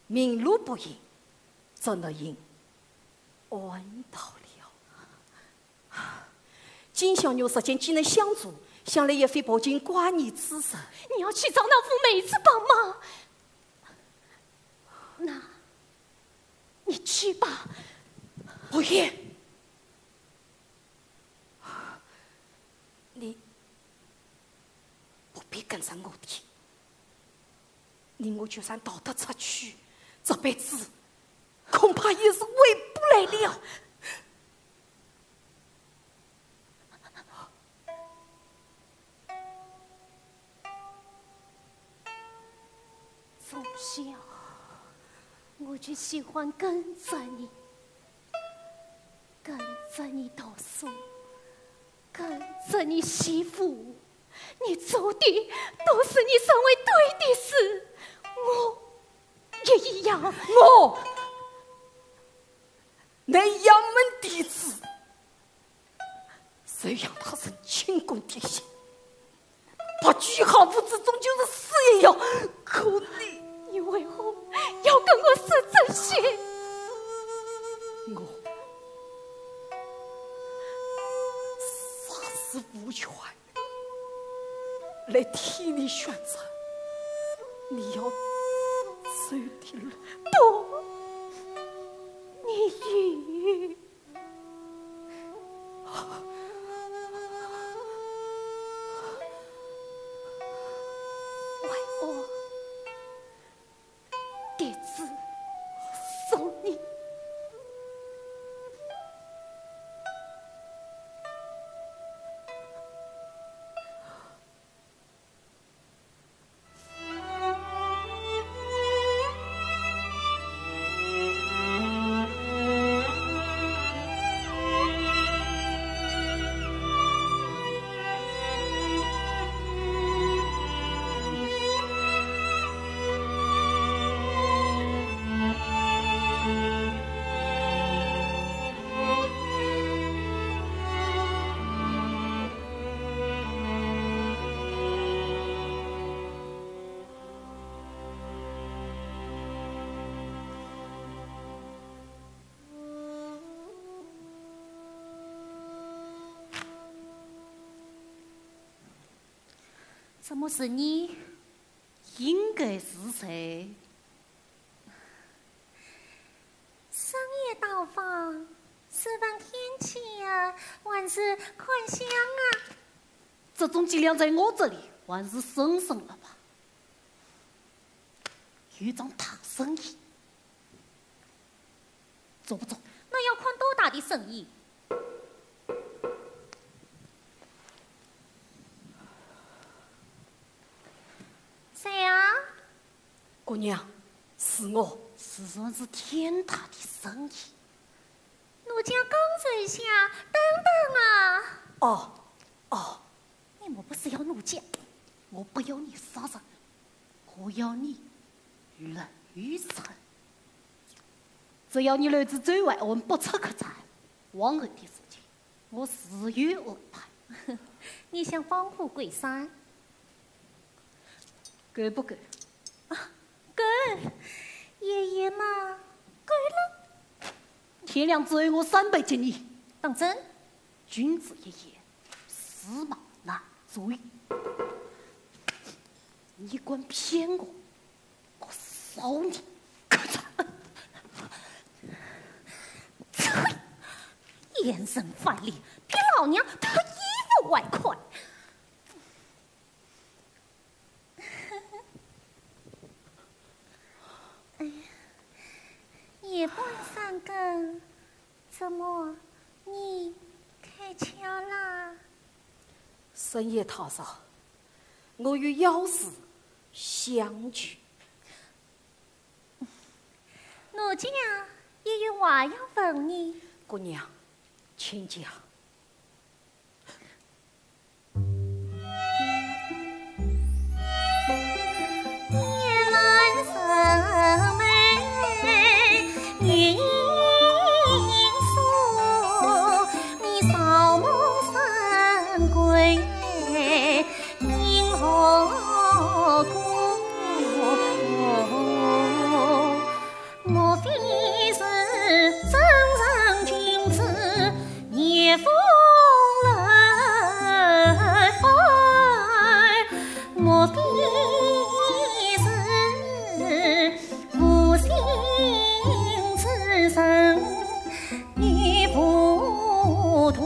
明路不应，只能应暗道了。 金小玉日间既能相助，想来也非薄情寡义之人。你要去找那副梅子帮忙？那，你去吧。不愿。你不必跟着我的。你我就算逃得出去，这辈子 恐怕也是回不来了。从小我就喜欢跟着你，跟着你读书，跟着你习武，你做的都是你认为对的事，我 也一样。我乃杨门弟子，虽然他人清官点刑，白居下府之中就是死也要。可你，你为何要跟我说这些？我，啥是无权 来替你选择你要走的路。不，你有。外公， 弟子送你。 怎么是你？应该是谁？深夜到访，是问天气啊，还是看相啊？这种伎俩在我这里还是省省了吧。有桩大生意，做不做？那要看多大的生意。姑娘，是我。自然是天大的生意。奴家刚才下，等等啊！哦，哦，你莫不是要奴家？我不要你杀人，我要你流产。只要你留住周怀安不出客栈，往后的事情，我自有安排。你想放火过山？够不够？啊，够。爷爷嘛，够了。天亮之后，我三杯敬你。当真？君子一言，驷马难追。你敢骗我，我烧你！咔嚓！呸！贱人饭粒，比老娘脱衣服还快。 哎呀，夜半三更，怎么你开窍啦？深夜太早，我有要事相求。奴家也有话要问你。姑娘，请讲。 莫非是真正君子叶风流？莫非是无心之人叶浮屠？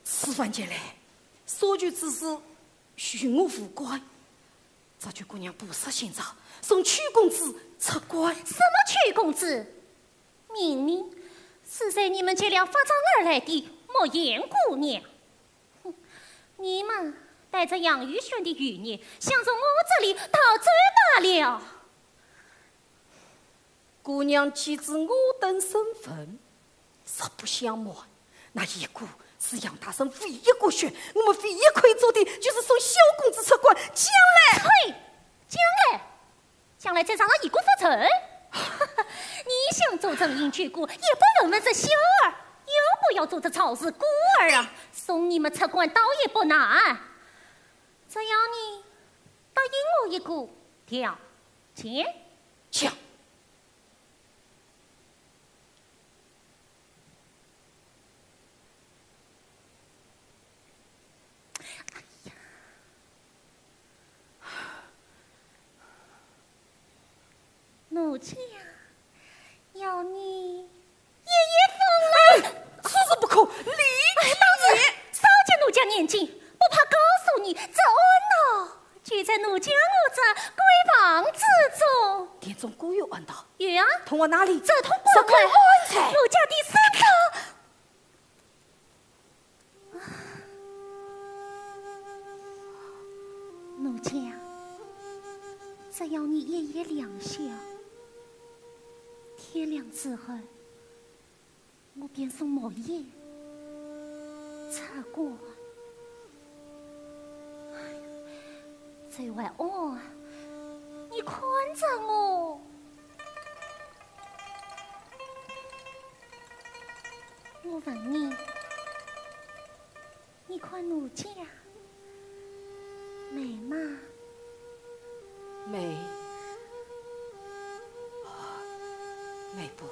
此番前来，所求之事，与我无关。只求姑娘不杀先生，送邱公子出关。什么邱公子？明明是随你们结梁发簪而来的墨颜姑娘。哼，你们带着杨玉轩的余孽，想从我这里逃走罢了。 姑娘既知我等身份，实不相瞒，那一个是杨大人唯一骨血，我们唯一可以做的就是送小公子出关。将来，呸！将来，将来再杀了一个不成？你想做正营救国，也不问问这小儿，要不要做这曹氏孤儿啊？送你们出关倒也不难，只要你答应我一个条件。讲。 哎呀，奴家要你夜夜风流。哎，此事不可，理。哎，当然，少见奴家念经，不怕告诉你，这案呢，就在奴家我这闺房之中。殿中果有案道？有啊。通往哪里？这通关。什么案才？奴家的身子。 奴家，只要你一夜两宵，天亮之后，我便送墨砚出关。哎呀，周怀安，你看着我。 我问你，你看奴家，美吗？美，啊，美不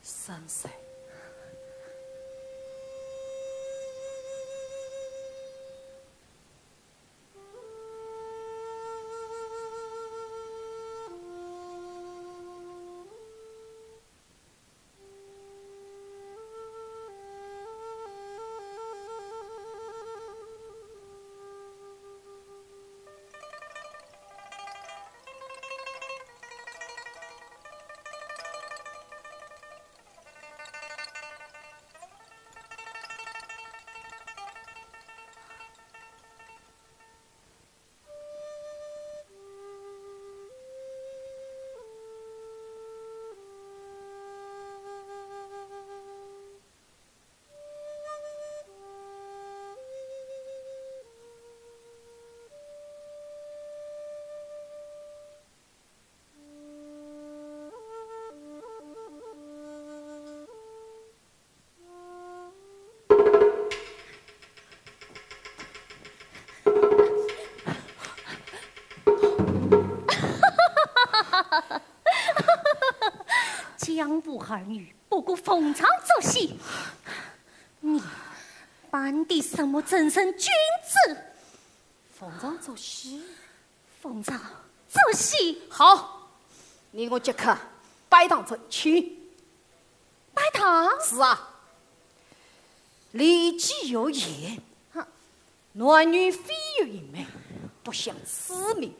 胜收。 江湖儿女，不过逢场作戏。你扮的什么正人君子？逢场作戏？ 逢场作戏。好，你我即刻拜堂成亲。拜堂？是啊，《礼记》有言，哈。男女非有一命，不祥此命，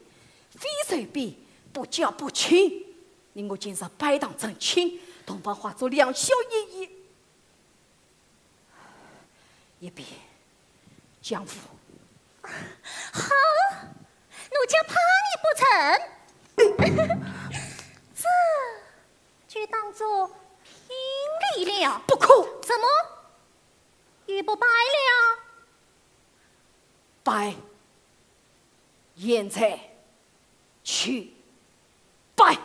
非寿比，不嫁不娶。你我今日拜堂成亲，同房化作两宵一夜。 一别江湖。好，奴家怕你不成。这就当作聘礼了。不可。怎么？又不拜了？拜。现在 去拜。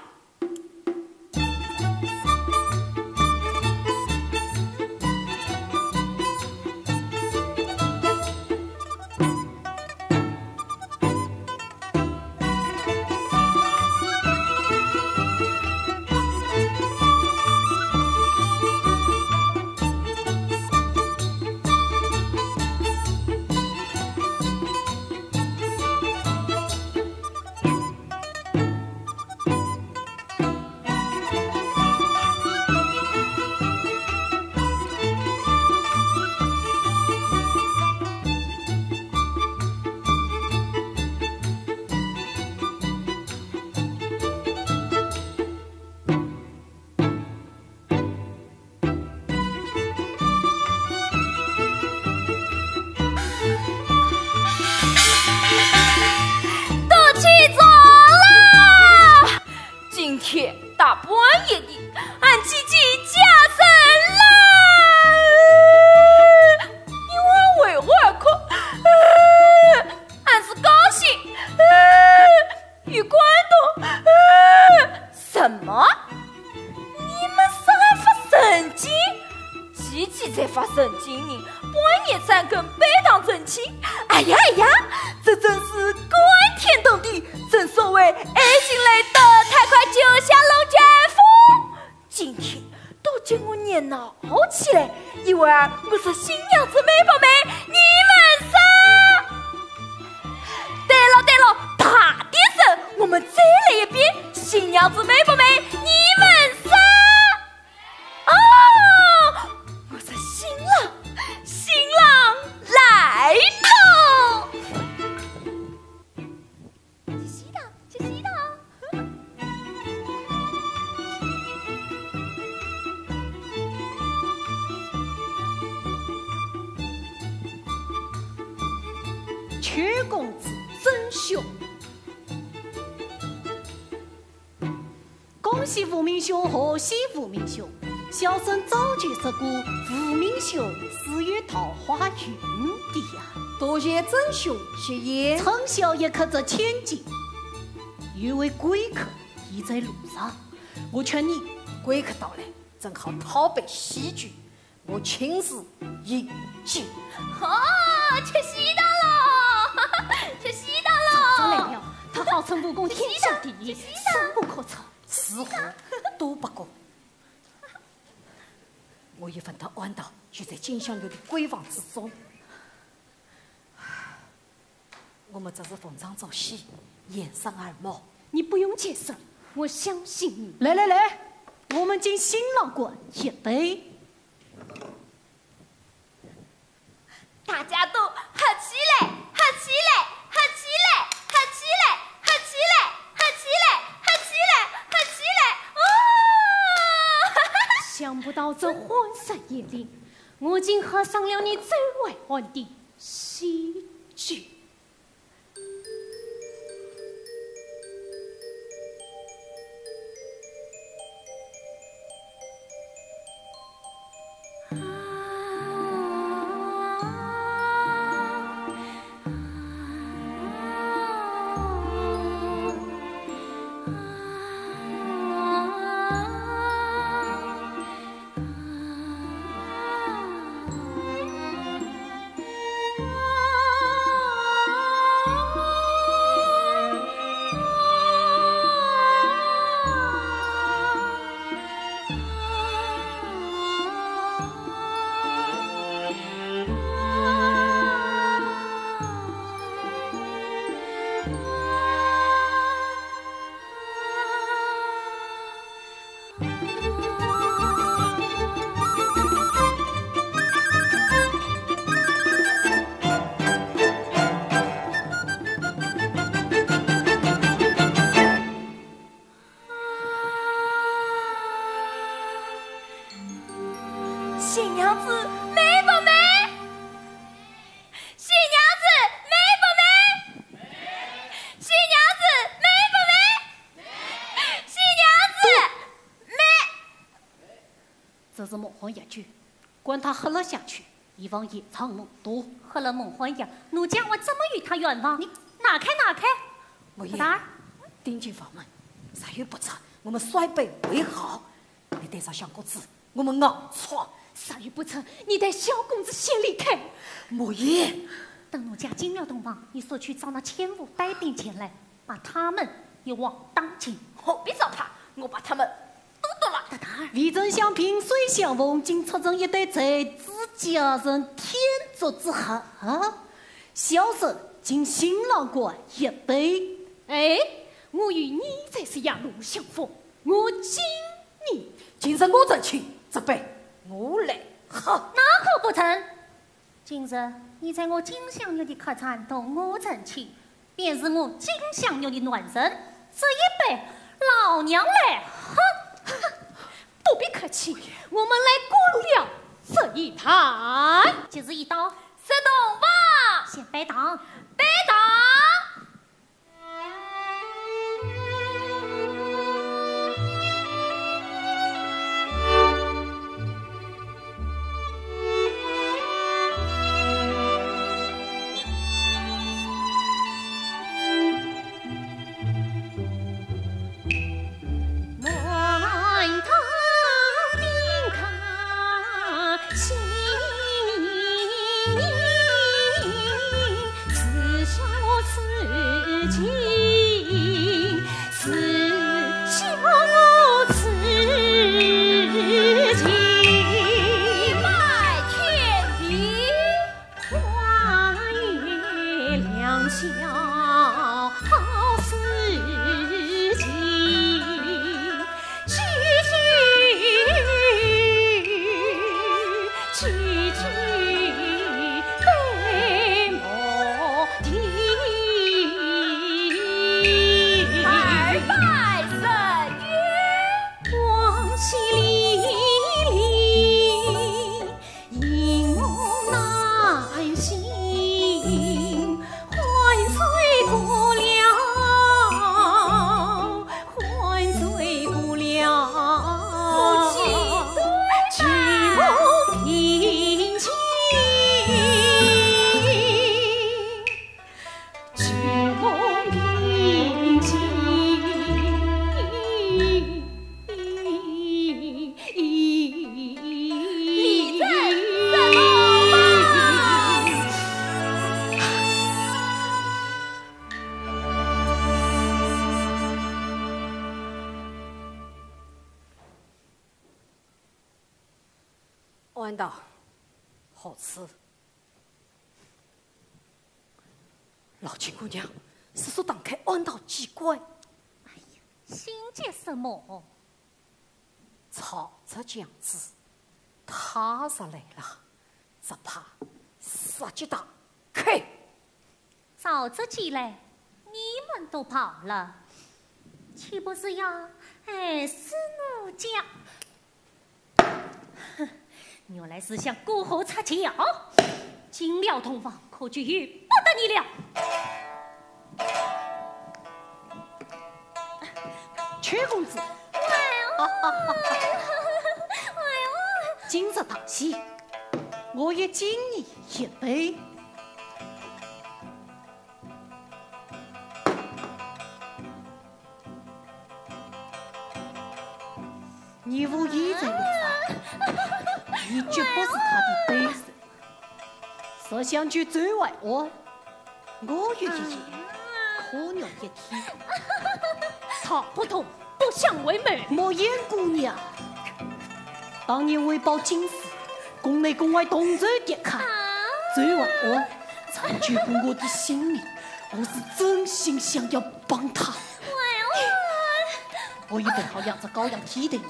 多起床啦！今天大半夜的，俺姐姐嫁人啦！你还为何而哭？俺是高兴。 与官东，呃，什么？你们说俺发神经？姐姐才发神经呢，半夜三更拜堂成亲。哎呀哎呀，这真是感天动地，正所谓爱情来得太快，就像龙卷风。 今天都叫我热闹起来，一会儿我说新娘子美不美，你们说？对了对了，大点声，我们再来一遍，新娘子美不美，你们说？哦，我说新郎，新郎来了。 去洗头，去洗头。邱公子曾铉。 恭喜无名兄，贺喜无名兄。小生早就说过，无名兄是有桃花运的呀。多谢曾兄吉言。春宵一刻值千金，有位贵客已在路上，我劝你，贵客到来，正好讨杯喜酒，我亲自饮酒。哦，吃喜糖喽，吃喜糖喽！张来了，他号称武功天下第一，吃喜糖，深不可测。似乎都不过。我也闻得暗道就在金香楼的闺房之中。 我们只是逢场作戏，掩人耳目。你不用解释，我相信你。来来来，我们敬新郎官一杯。大家都喝起来，喝起来，喝起来，喝起来，喝起来，喝起来，喝起来，喝起来，哦！想不到这荒山野岭，我竟喝上了你最为欢的 喜酒。新娘子美不美？新娘子美不美？新娘子美不美？新娘子美。这是梦幻药酒，管他喝了下去，以防夜长梦多。喝了梦幻药，奴家我怎么与他圆房？你拿开，拿开！我也大胆儿。顶进房门，若有不测，我们摔杯为号。你带上香果子，我们硬闯。若有不测，你带小公子先离开。莫言。等奴家进了洞房，你速去找那千户带兵前来，把他们也往当进。何必找他？我把他们都剁了。大胆儿。未曾想萍水相逢，竟出人一对才子佳人，天作之合啊！小生敬新郎官一杯。哎，我与你才是狭路相逢，我敬你。今日我成亲，这杯我来喝。那可不成。今日你在我金香楼的客栈同我成亲，便是我金香楼的男人，这一杯老娘来喝。不必客气，我们来过了这一坛。吉时已到，入洞房。先拜堂。拜堂。暗道何处？老君姑娘，速速打开暗道机关。哎呀，心急什么？曹植娘子踏入来了，只怕杀机大开。 曹植既来，你们都跑了，岂不是要害死奴家？哼，原来是想过河拆桥，进了洞房，可就由不得你了。邱公子，哎呦，哎呦，今日大喜，我也敬你一杯。 你无意在楼上，你绝不是他的对手。若想救周淮安，我有一言，可容一听。大不同，不相为谋。莫言姑娘，当年为报京师，宫内宫外同仇敌忾，周淮安曾救过我的性命，我是真心想要帮他。 我已备好两只羔羊替代你，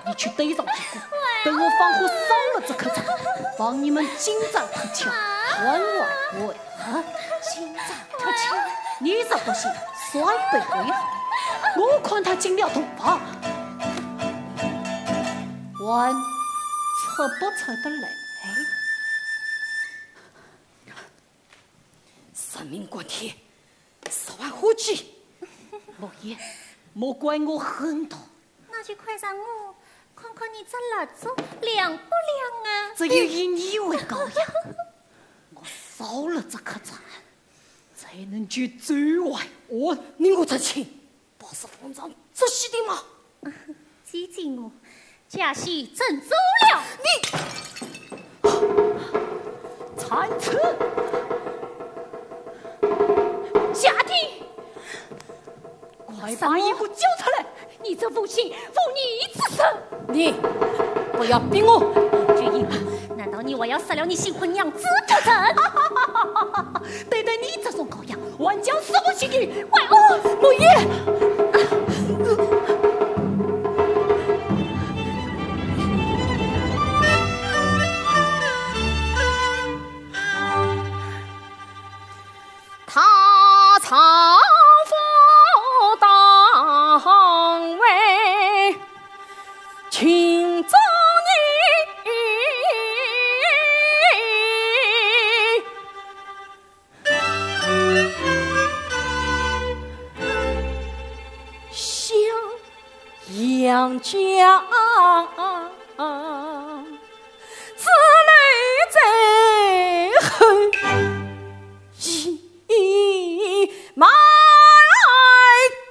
你去对上敌军，等我放火烧了这棵柴，帮你们进寨脱壳，还还回。啊，进寨脱壳？你若不信，率兵回来，我看他进了洞房，还出不出得来？人命关天， 十万火急。莫言，莫怪我狠毒。那就快让我看看你这蜡烛亮不亮啊？只有以你为羔羊，我烧了这棵柴，才能救周淮安。你我这情，不是逢场作戏的吗？ 激激我，假戏真做了。你，残次！夏天，快把衣服交出来！你这无情无义之人！你不要逼我！这一把，难道你还要杀了你新婚娘子不成？对待你这种羔羊， 还讲什么情义？淮安，莫言！他朝不当为 情中人。襄阳家，子妹在后。 一马来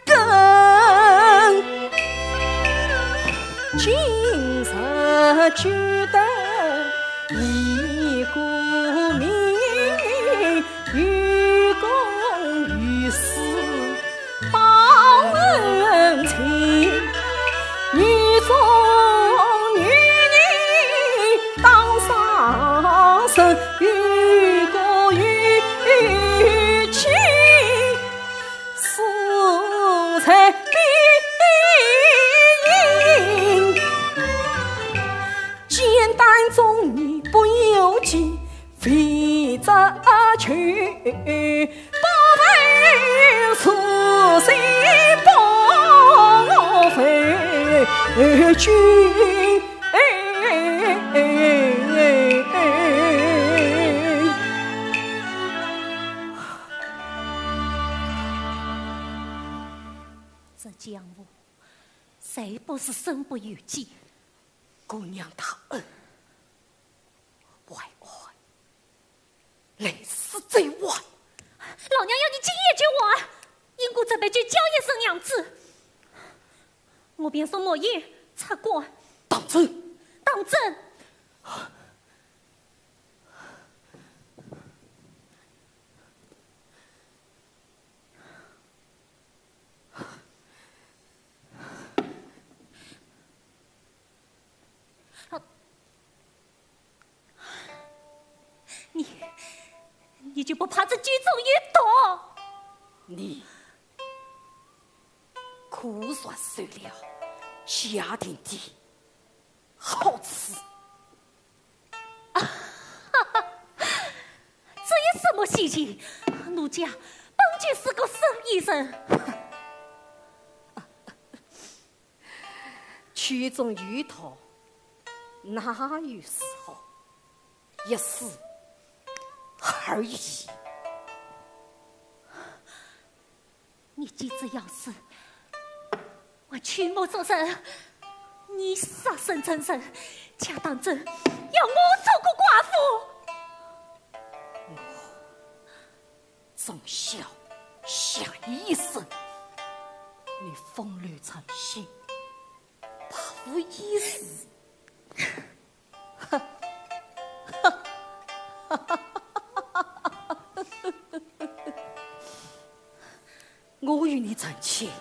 跟，今日救得一个名，有功于私报恩情。女中女人当上身， 有功于情，势在必行。简单忠义不由己，非则求，不为是谁保我回君。 这江湖，谁不是身不由己？姑娘大恩，淮安 来世再还。老娘要你今夜就还，因故准备救焦爷升娘子。我便送莫言出关。当真？当真。就不怕这酒中有毒？你果然受了夏定的好处。这有什么稀奇？奴家本就是个生意人。酒中有毒，哪有如何？一试而已。你既知要试，还屈目作声，你杀身成神，恰当真要我做个寡妇？从小下一生，你风流成性，百无一失。我与你成亲，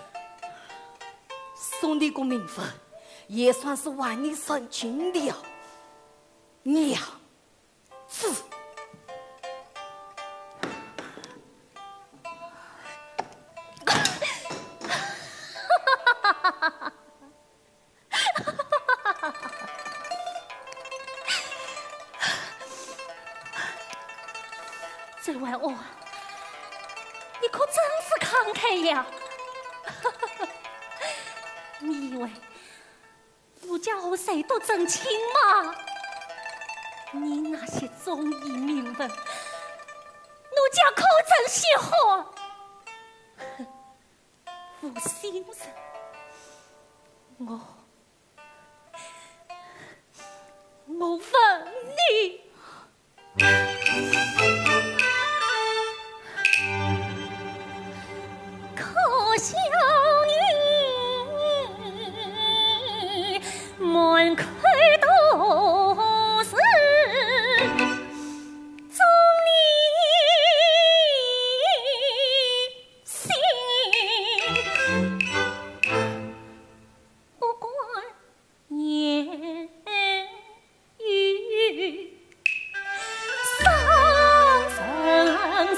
送你个名分，也算是还你人情了。娘子。 周婉华，你可真是慷慨呀！你以为 奴家和谁都成亲吗？你那些中意名分，奴家可曾稀罕？负心人，我，我问你， 可笑你满口都是忠义心，不管 言语伤人心。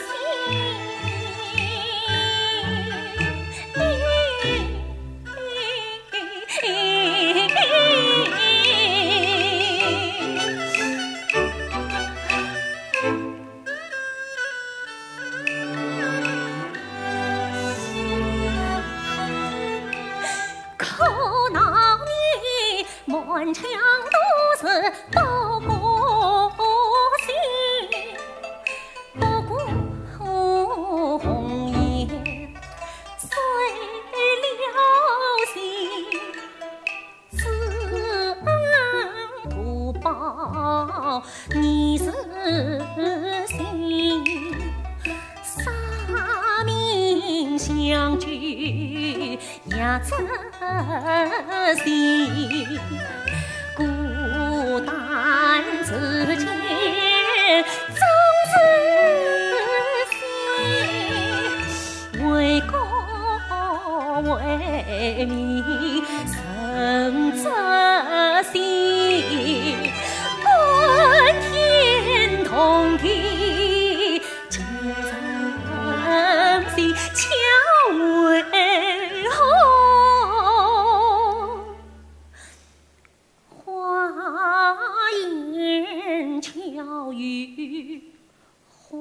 可恼你满腔都是不过心，不顾红颜碎了心。 知恩图报你是心，杀命相救也真心，孤单之间终是心。 为国为民神则心，感天动地尽人心，巧为何花言巧语 花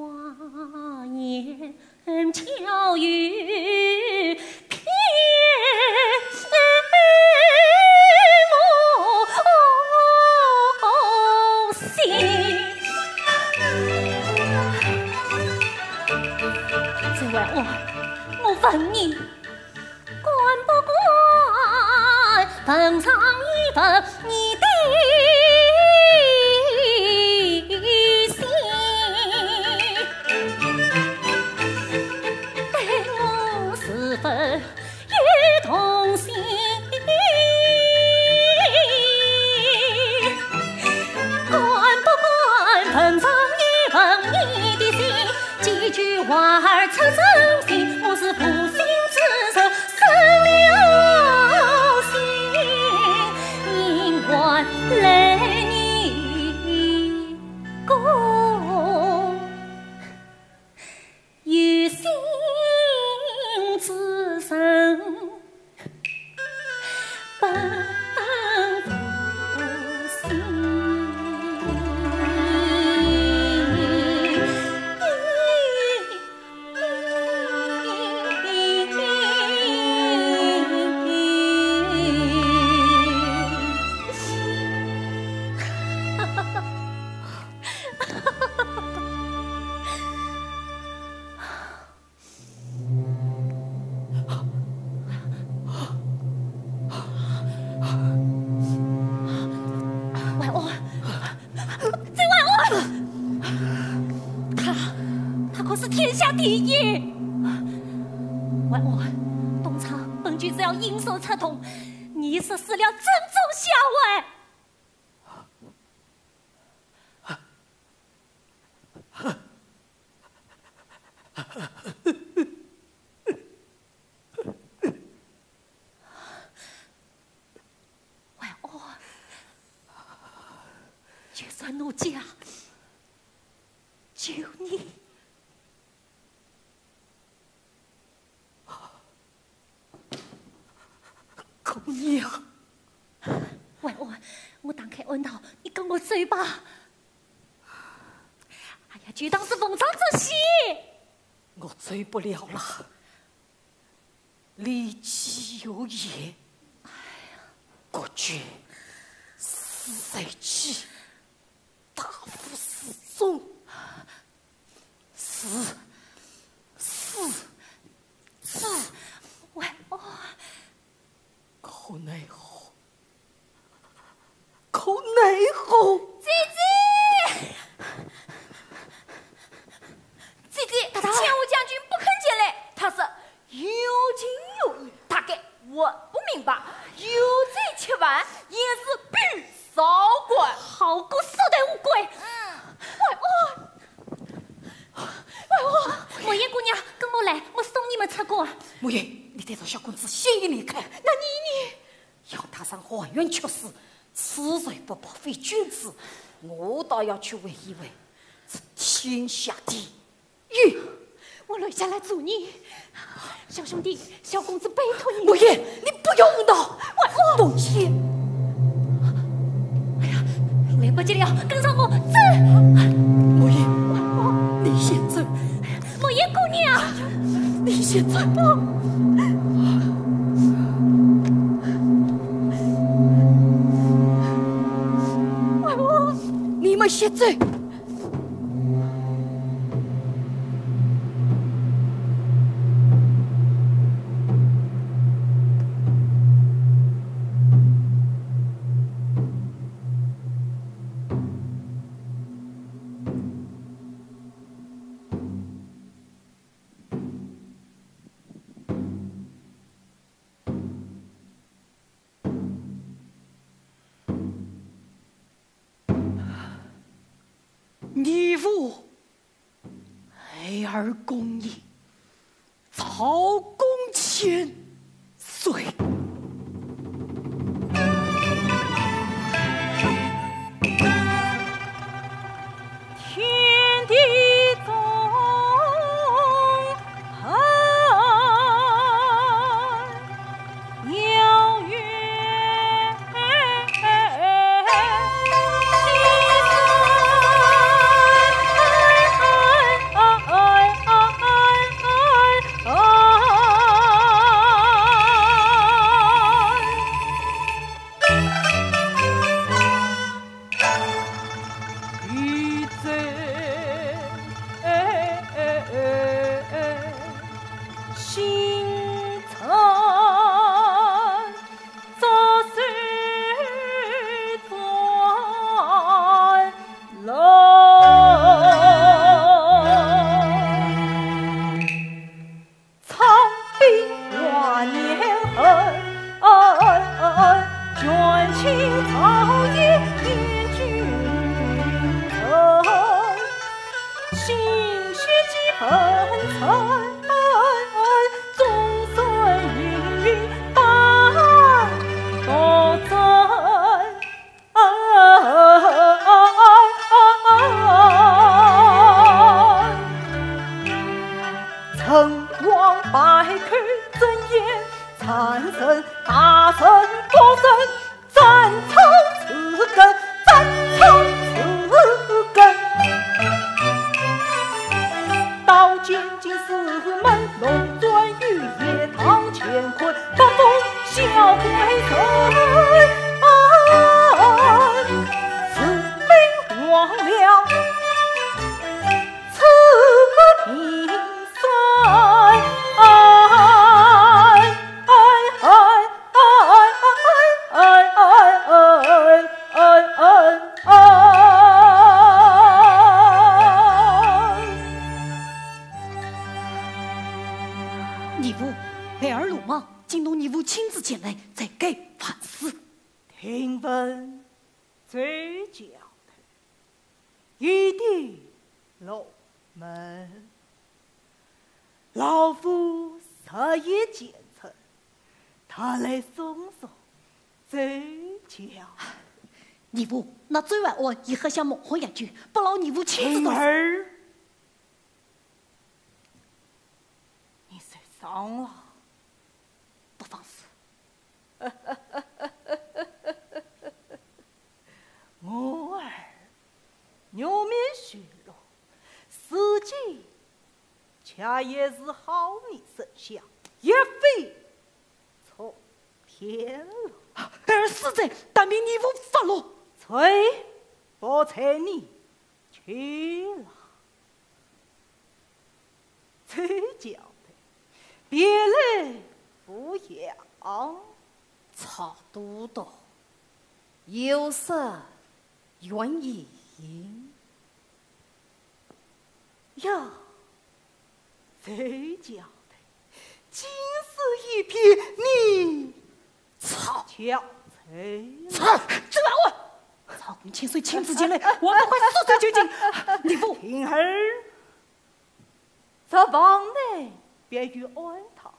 言巧语骗我心。周婉华，我问你， 敢不敢问上一问你的心？对我是否有动心？敢不敢问上一问你的心？ 几句话儿刺人心，我是负心之人，生了心，因为来你宫。第一。万安，东厂本就是要因祸出动，你是死了正中下怀。 万安，就算奴家救你，姑娘。万安，我打开暗道，你跟我走吧。哎呀，就当是逢场作戏。我走不了了。 李继有言，国君死在即，大夫死终，死，死，死，万安，可奈何，可奈何。姐姐，姐姐，太太。千户将军不肯前来，他说 有情有义，大概我不明白，有罪七万，也是必受官。好个缩头乌龟！嗯。万安，万安，莫言姑娘，跟我来，我送你们出关。莫言，你带着小公子先行离开。那你呢？要踏上黄泉去死，此罪不报非君子，我倒要去问一问，这天下第 一，我留下来助你。小兄弟，小公子拜托你。莫言，你不要胡闹。我，我。莫言。哎呀，来不及了，跟上我，走。莫言，你先走。莫言姑娘。你先走。我，我。你们先走。 你父孩儿供你，曹公千岁。天地中，遥远。请问周教头，有点落门。老夫日夜兼程，特来送送周教。义父，那周万安也喝下猛虎药酒，不劳义父亲自动手。儿，你受伤了？不妨事。 我儿，玉面受禄，如今恰也是好命生相，一飞冲天了。儿死罪，但命义父发落。罪不在你，去了。 周教头，别来无恙。蔡都督，有失远迎。呀，周教头，竟是一片泥 蔡，蔡，周万安！曹公千岁亲自前来，还不快速速就近！义父，平儿，这房内别有安堂，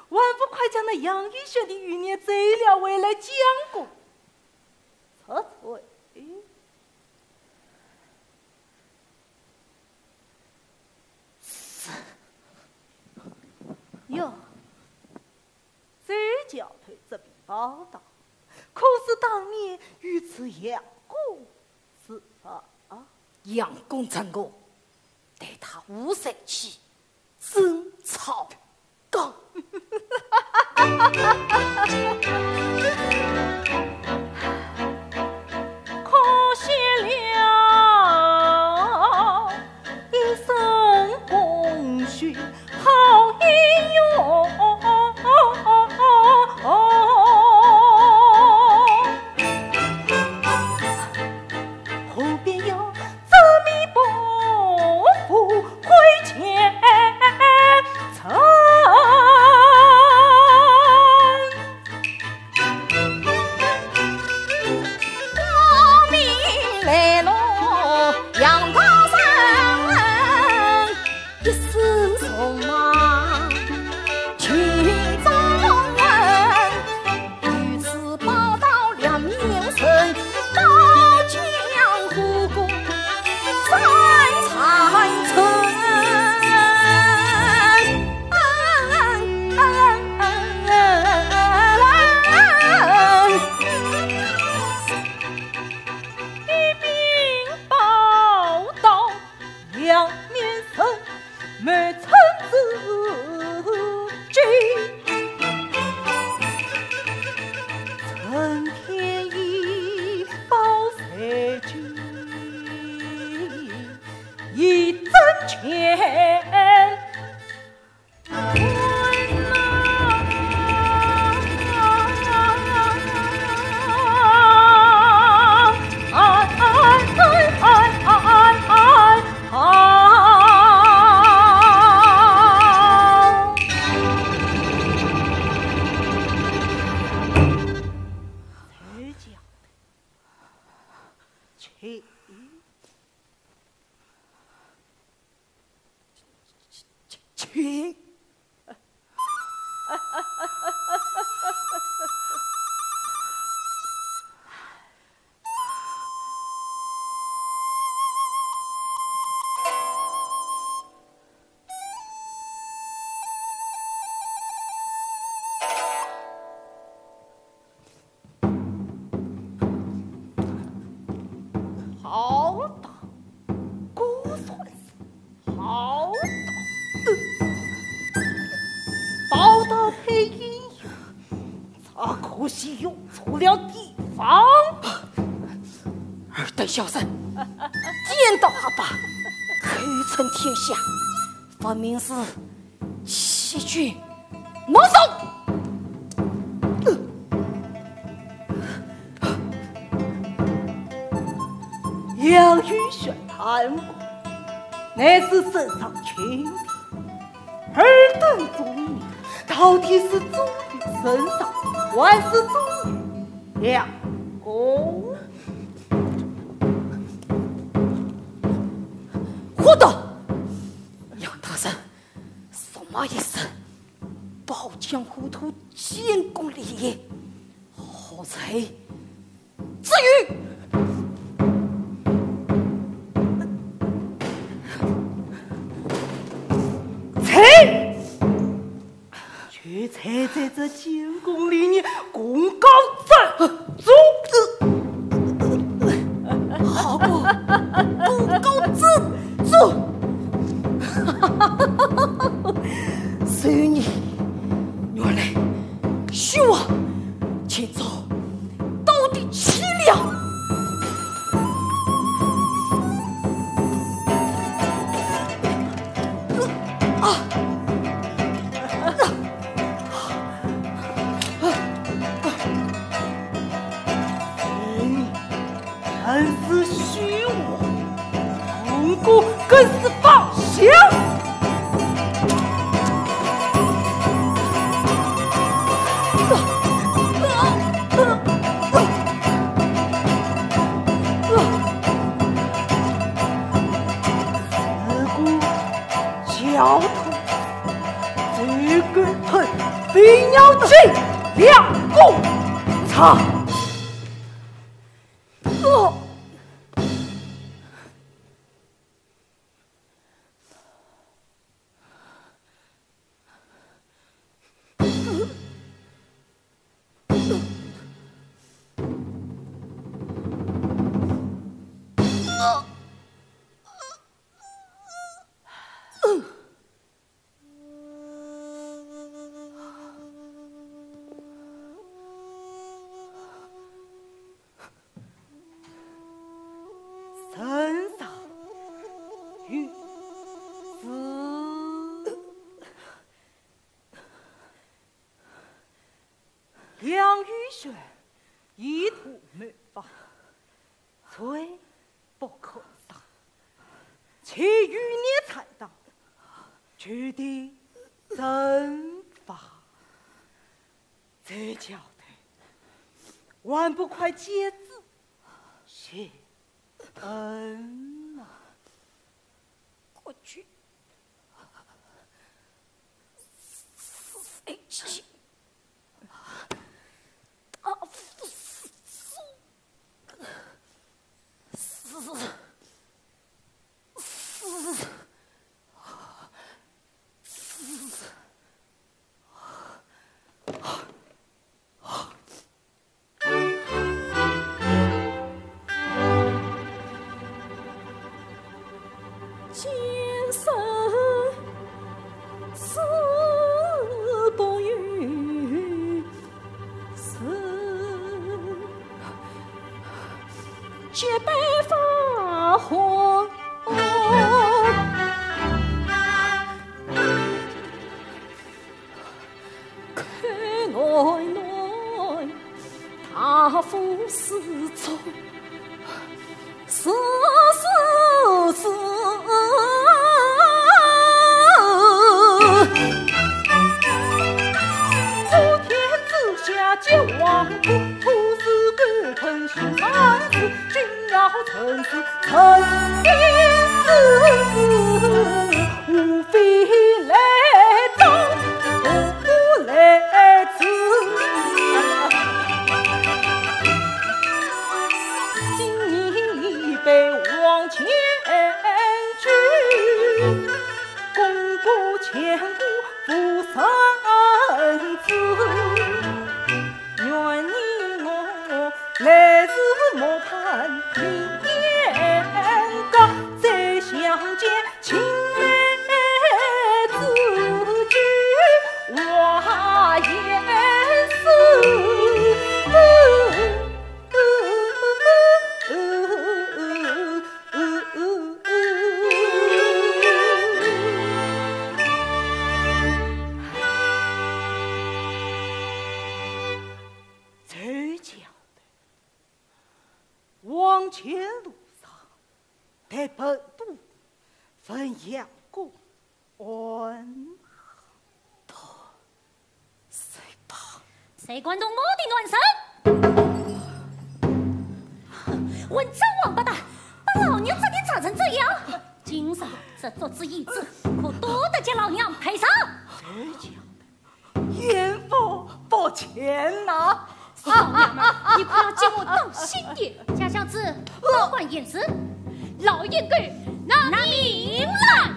还不快将那杨玉雪的余孽追了回来，将功折罪。是。哟， 周教头这笔报答，可是当年与此杨公之法？杨公曾过，待他无罪去，怎操刚。可惜了一身功序 好英雄，何必要这面不服亏欠人？ 光明磊落杨家人，一世romance，情中人，如此报答两面人，到江湖公，三餐称。 一并报答两面人，满城之君，春天一报在君，一针见。 请。好大，果然是好大。呃，报答配英雄，只可惜用错了地方。尔等小人，颠倒黑白，口称天下，分明是 欺君罔上。杨玉雪贪污，乃是圣上钦点。尔等忠义，到底是忠于圣上，还是忠于梁公。混蛋！杨大人，什么意思？保驾护航，建功立业，何罪之有？罪！ 就罪在这建功立业功高震主。好个功高震主！是你，原来是我，请坐。 到底去了。啊！人是虚妄，功高更是妄想。 如果交通，这个很必要这两个唱。圣上御赐。杨玉环意图谋反，罪不可赦，其余孽才当，就地正法。这丫头，还不快接旨谢恩啊！过去。 看来来，大夫是错，是是是。普天之下皆亡故，不是狗吞书生子，君要臣死臣必死。 无非来招，无来助。今日已被黄泉救，功过千古无人知。 愿你我来世莫盼天高，再相见青梅子酒花颜色。 这丫头，往前路上，待本都分杨过安好。谁怕？谁敢动我的男人？混账王八蛋，把老娘折腾成这样！今日这桌子椅子，可多得给老娘赔偿！冤枉不钱呐！老娘们，你可要给我当心点！家小子，不管闲事，老阴狗，拿命来！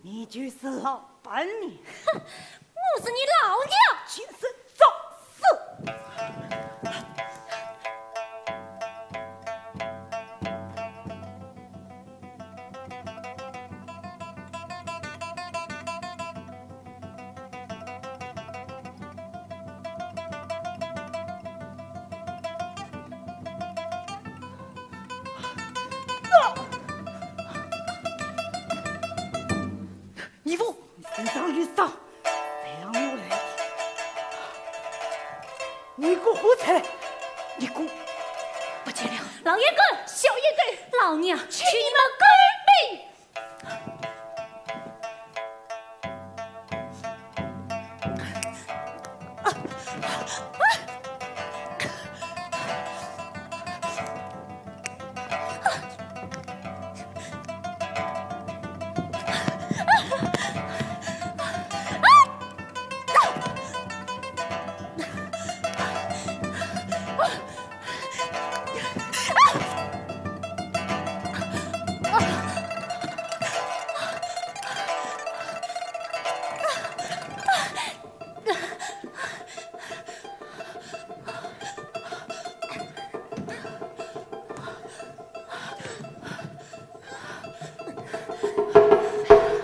你就是老板呢？哼，我是你老娘！畜生，找死！ 义父，你身上有伤，谁让我来的？你给我活出来！你给我……不见了，老阴狗，小阴狗，老娘取你们狗命！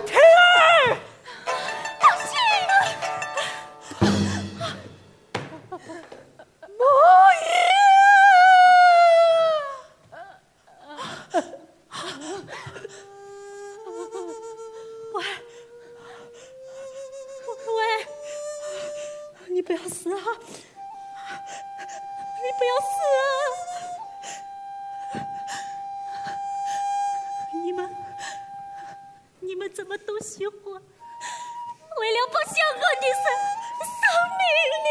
天儿！当心！莫言！ 喂，喂，你不要死啊！你不要死啊！你们，你们这么多喜欢，为了不想和你生，生命呢？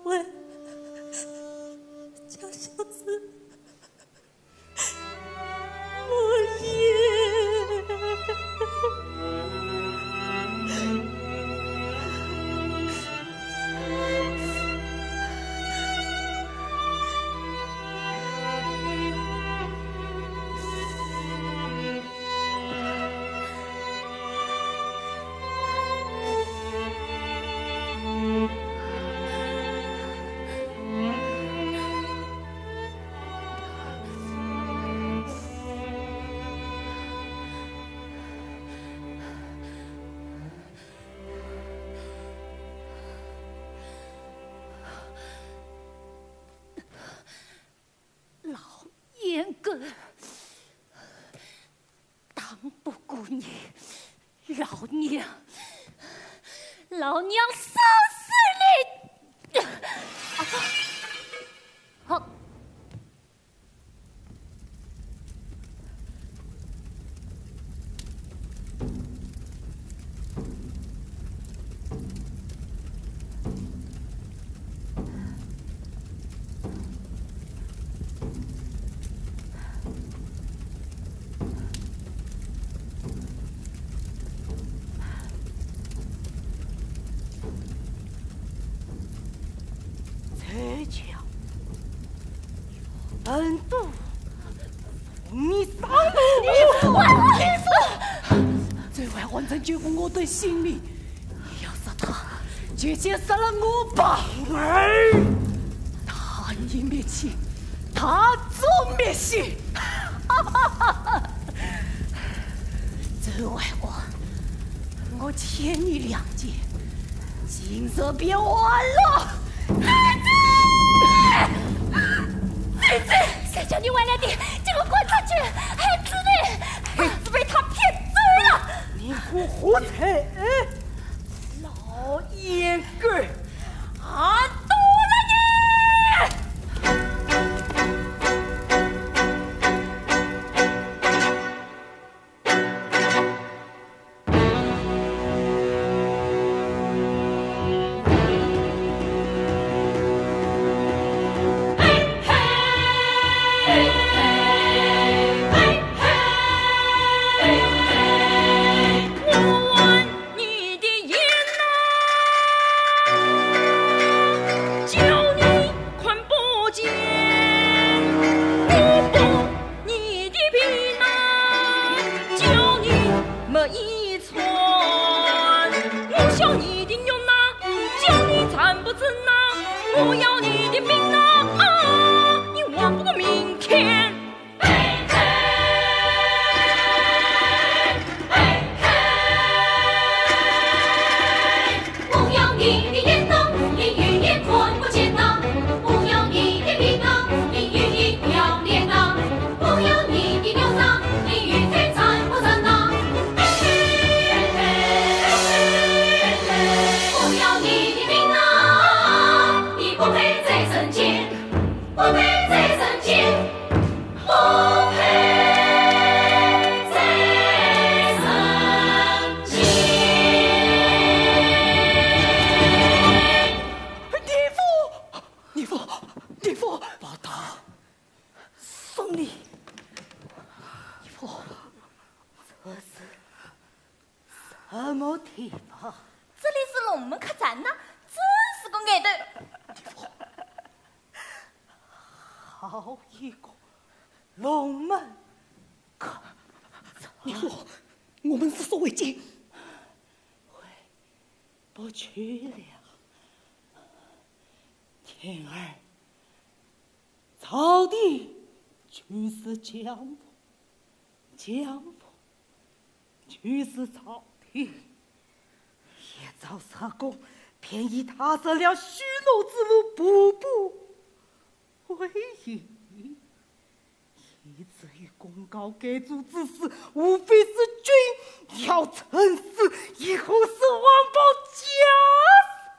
喂，家小子。 莫言。老阴狗，打不过你，老娘，老娘杀死你！啊，好。人都送你上路。义父，义父，周外患真救过我的性命，你要杀他，就先杀了我吧。儿，他你灭亲，他做灭亲。周外患，我欠你两件，今日便完了。孩子，姐姐，谁叫你回来的？给我滚出去！孩子呢？孩子被他骗走了。你个胡扯！老烟鬼，俺剁了你！你的眼呐，叫你看不见；我摸你的鼻呐，叫你没遗传；我削你的肉呐，叫你站不正呐；我要你的命呐，啊，你亡不过明天。 我要你的眼呐，你永远看不见呐；我要你的鼻呐，你永远不要脸呐；我要你的肉呐，你永远站不正呐。我要你的命呐，你不配在人间，不配在人间。 不配在人间。义父，义父，义父，把他送你。义父，这是什么地方？这里是龙门客栈呐，真是个矮头。义父，好一个龙门客栈！义父，我们速速回京。回不去了。天儿，朝廷就是江父，江父 就是朝廷。一朝杀功，便已踏上了许诺之路，步步为营。以至于功高盖主之时，无非是君要臣死，亦或是王保家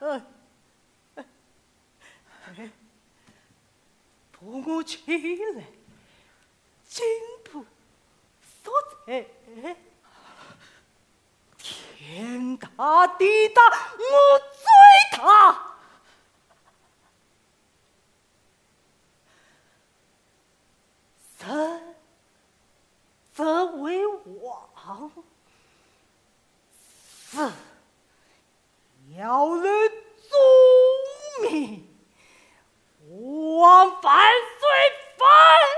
身。 哎，把我取来，进步所在，天大地大，我最大。 成则为王，死要论忠名，勿忘万岁万岁！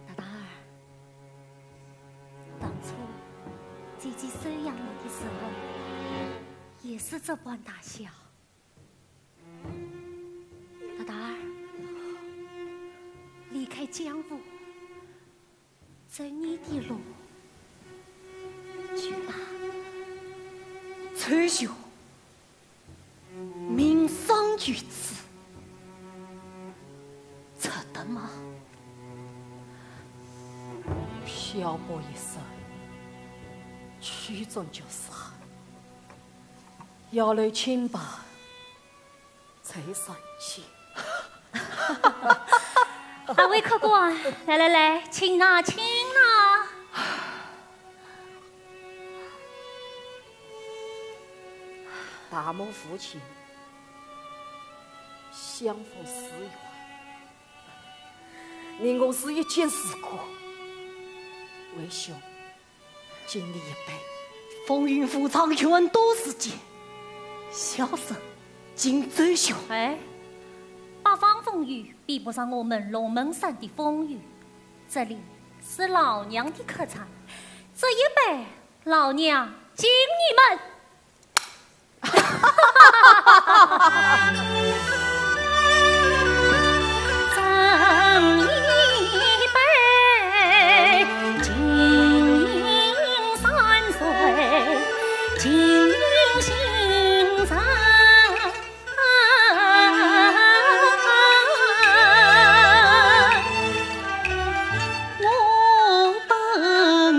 大大儿，当初姐姐收养你的时候，也是这般大小。江湖，这你的路，去吧，周兄。 命丧于此，值得吗？漂泊一生，曲终就死，要留清白在人间。二位客官，来来来，请啊，请啊。 大漠无情，相逢似远。你我是一见如故。为兄，敬你一杯。风云浮沉，愿赌时节。小生敬周兄。哎，八方风雨比不上我们龙门山的风雨。这里是老娘的客栈，这一杯老娘敬你们。 我本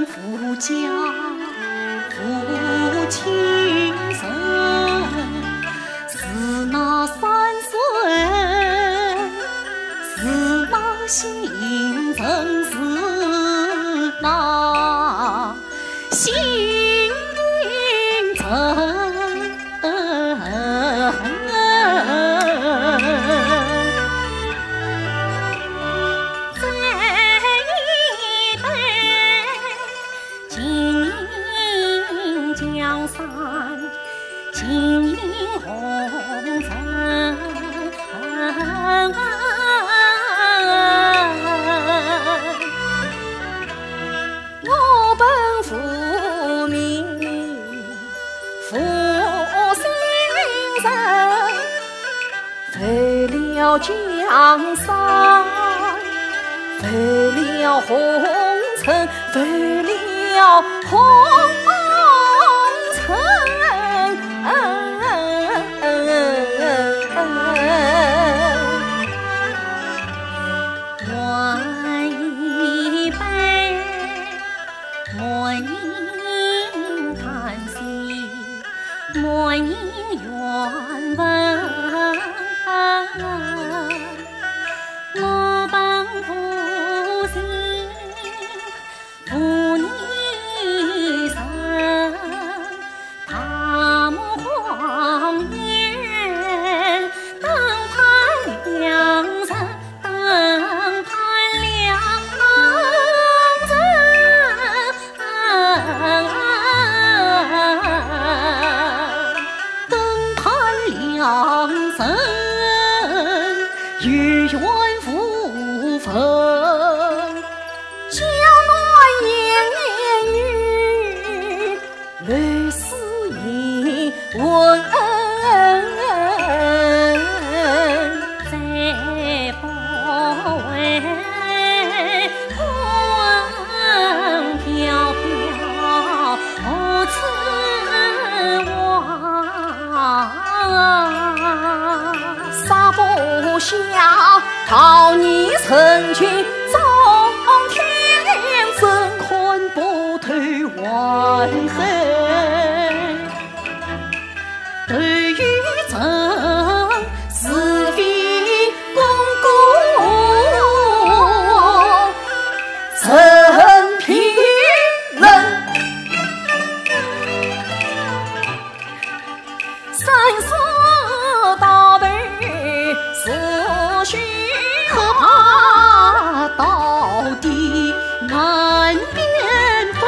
无家无亲人，自那山水，自那行人，自那行人。 我本无名，无姓人，为了江山，为了红尘，为了红尘。 我一杯，莫问今夕，莫问远问。我本无心，无你人， 大漠荒原，登攀良人，登攀良人。登攀良人，有缘无份，江南烟雨。 泪湿衣袖，再不回，风飘飘何处往？ 沙坡下，桃李成群，张天真，看不透วันคืน。对于这是非功过，任凭人。 生死大道是虚，可怕到底难辨分。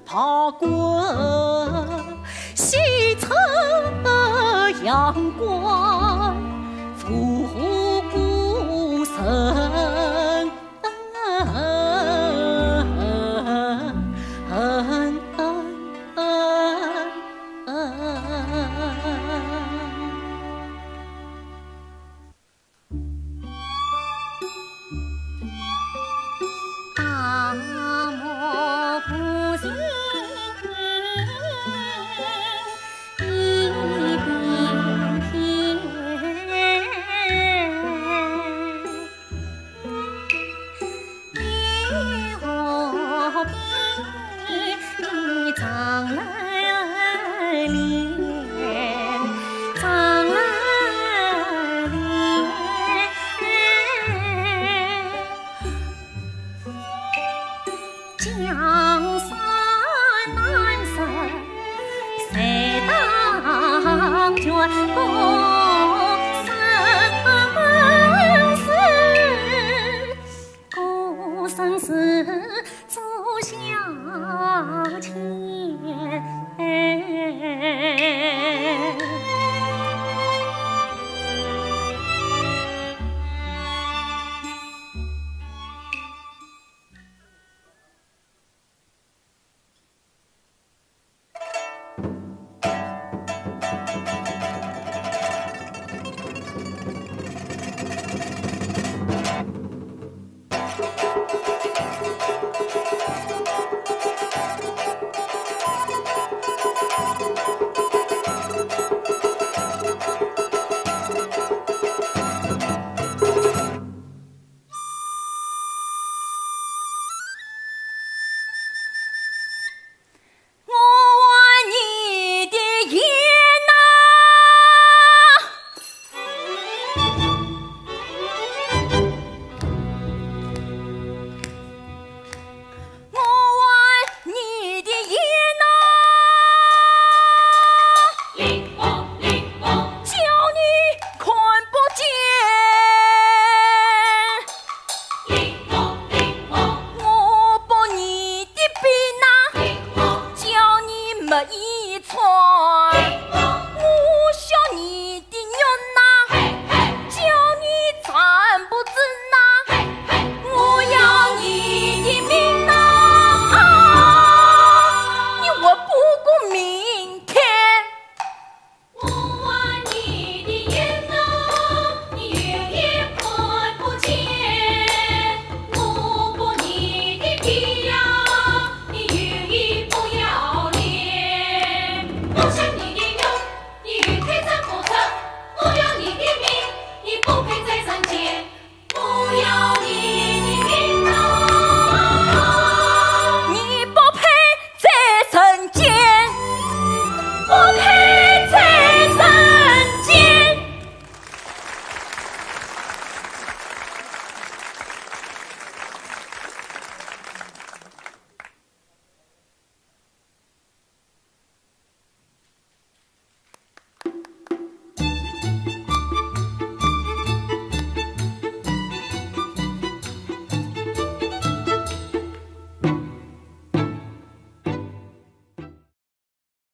怕滚，西侧阳光，浮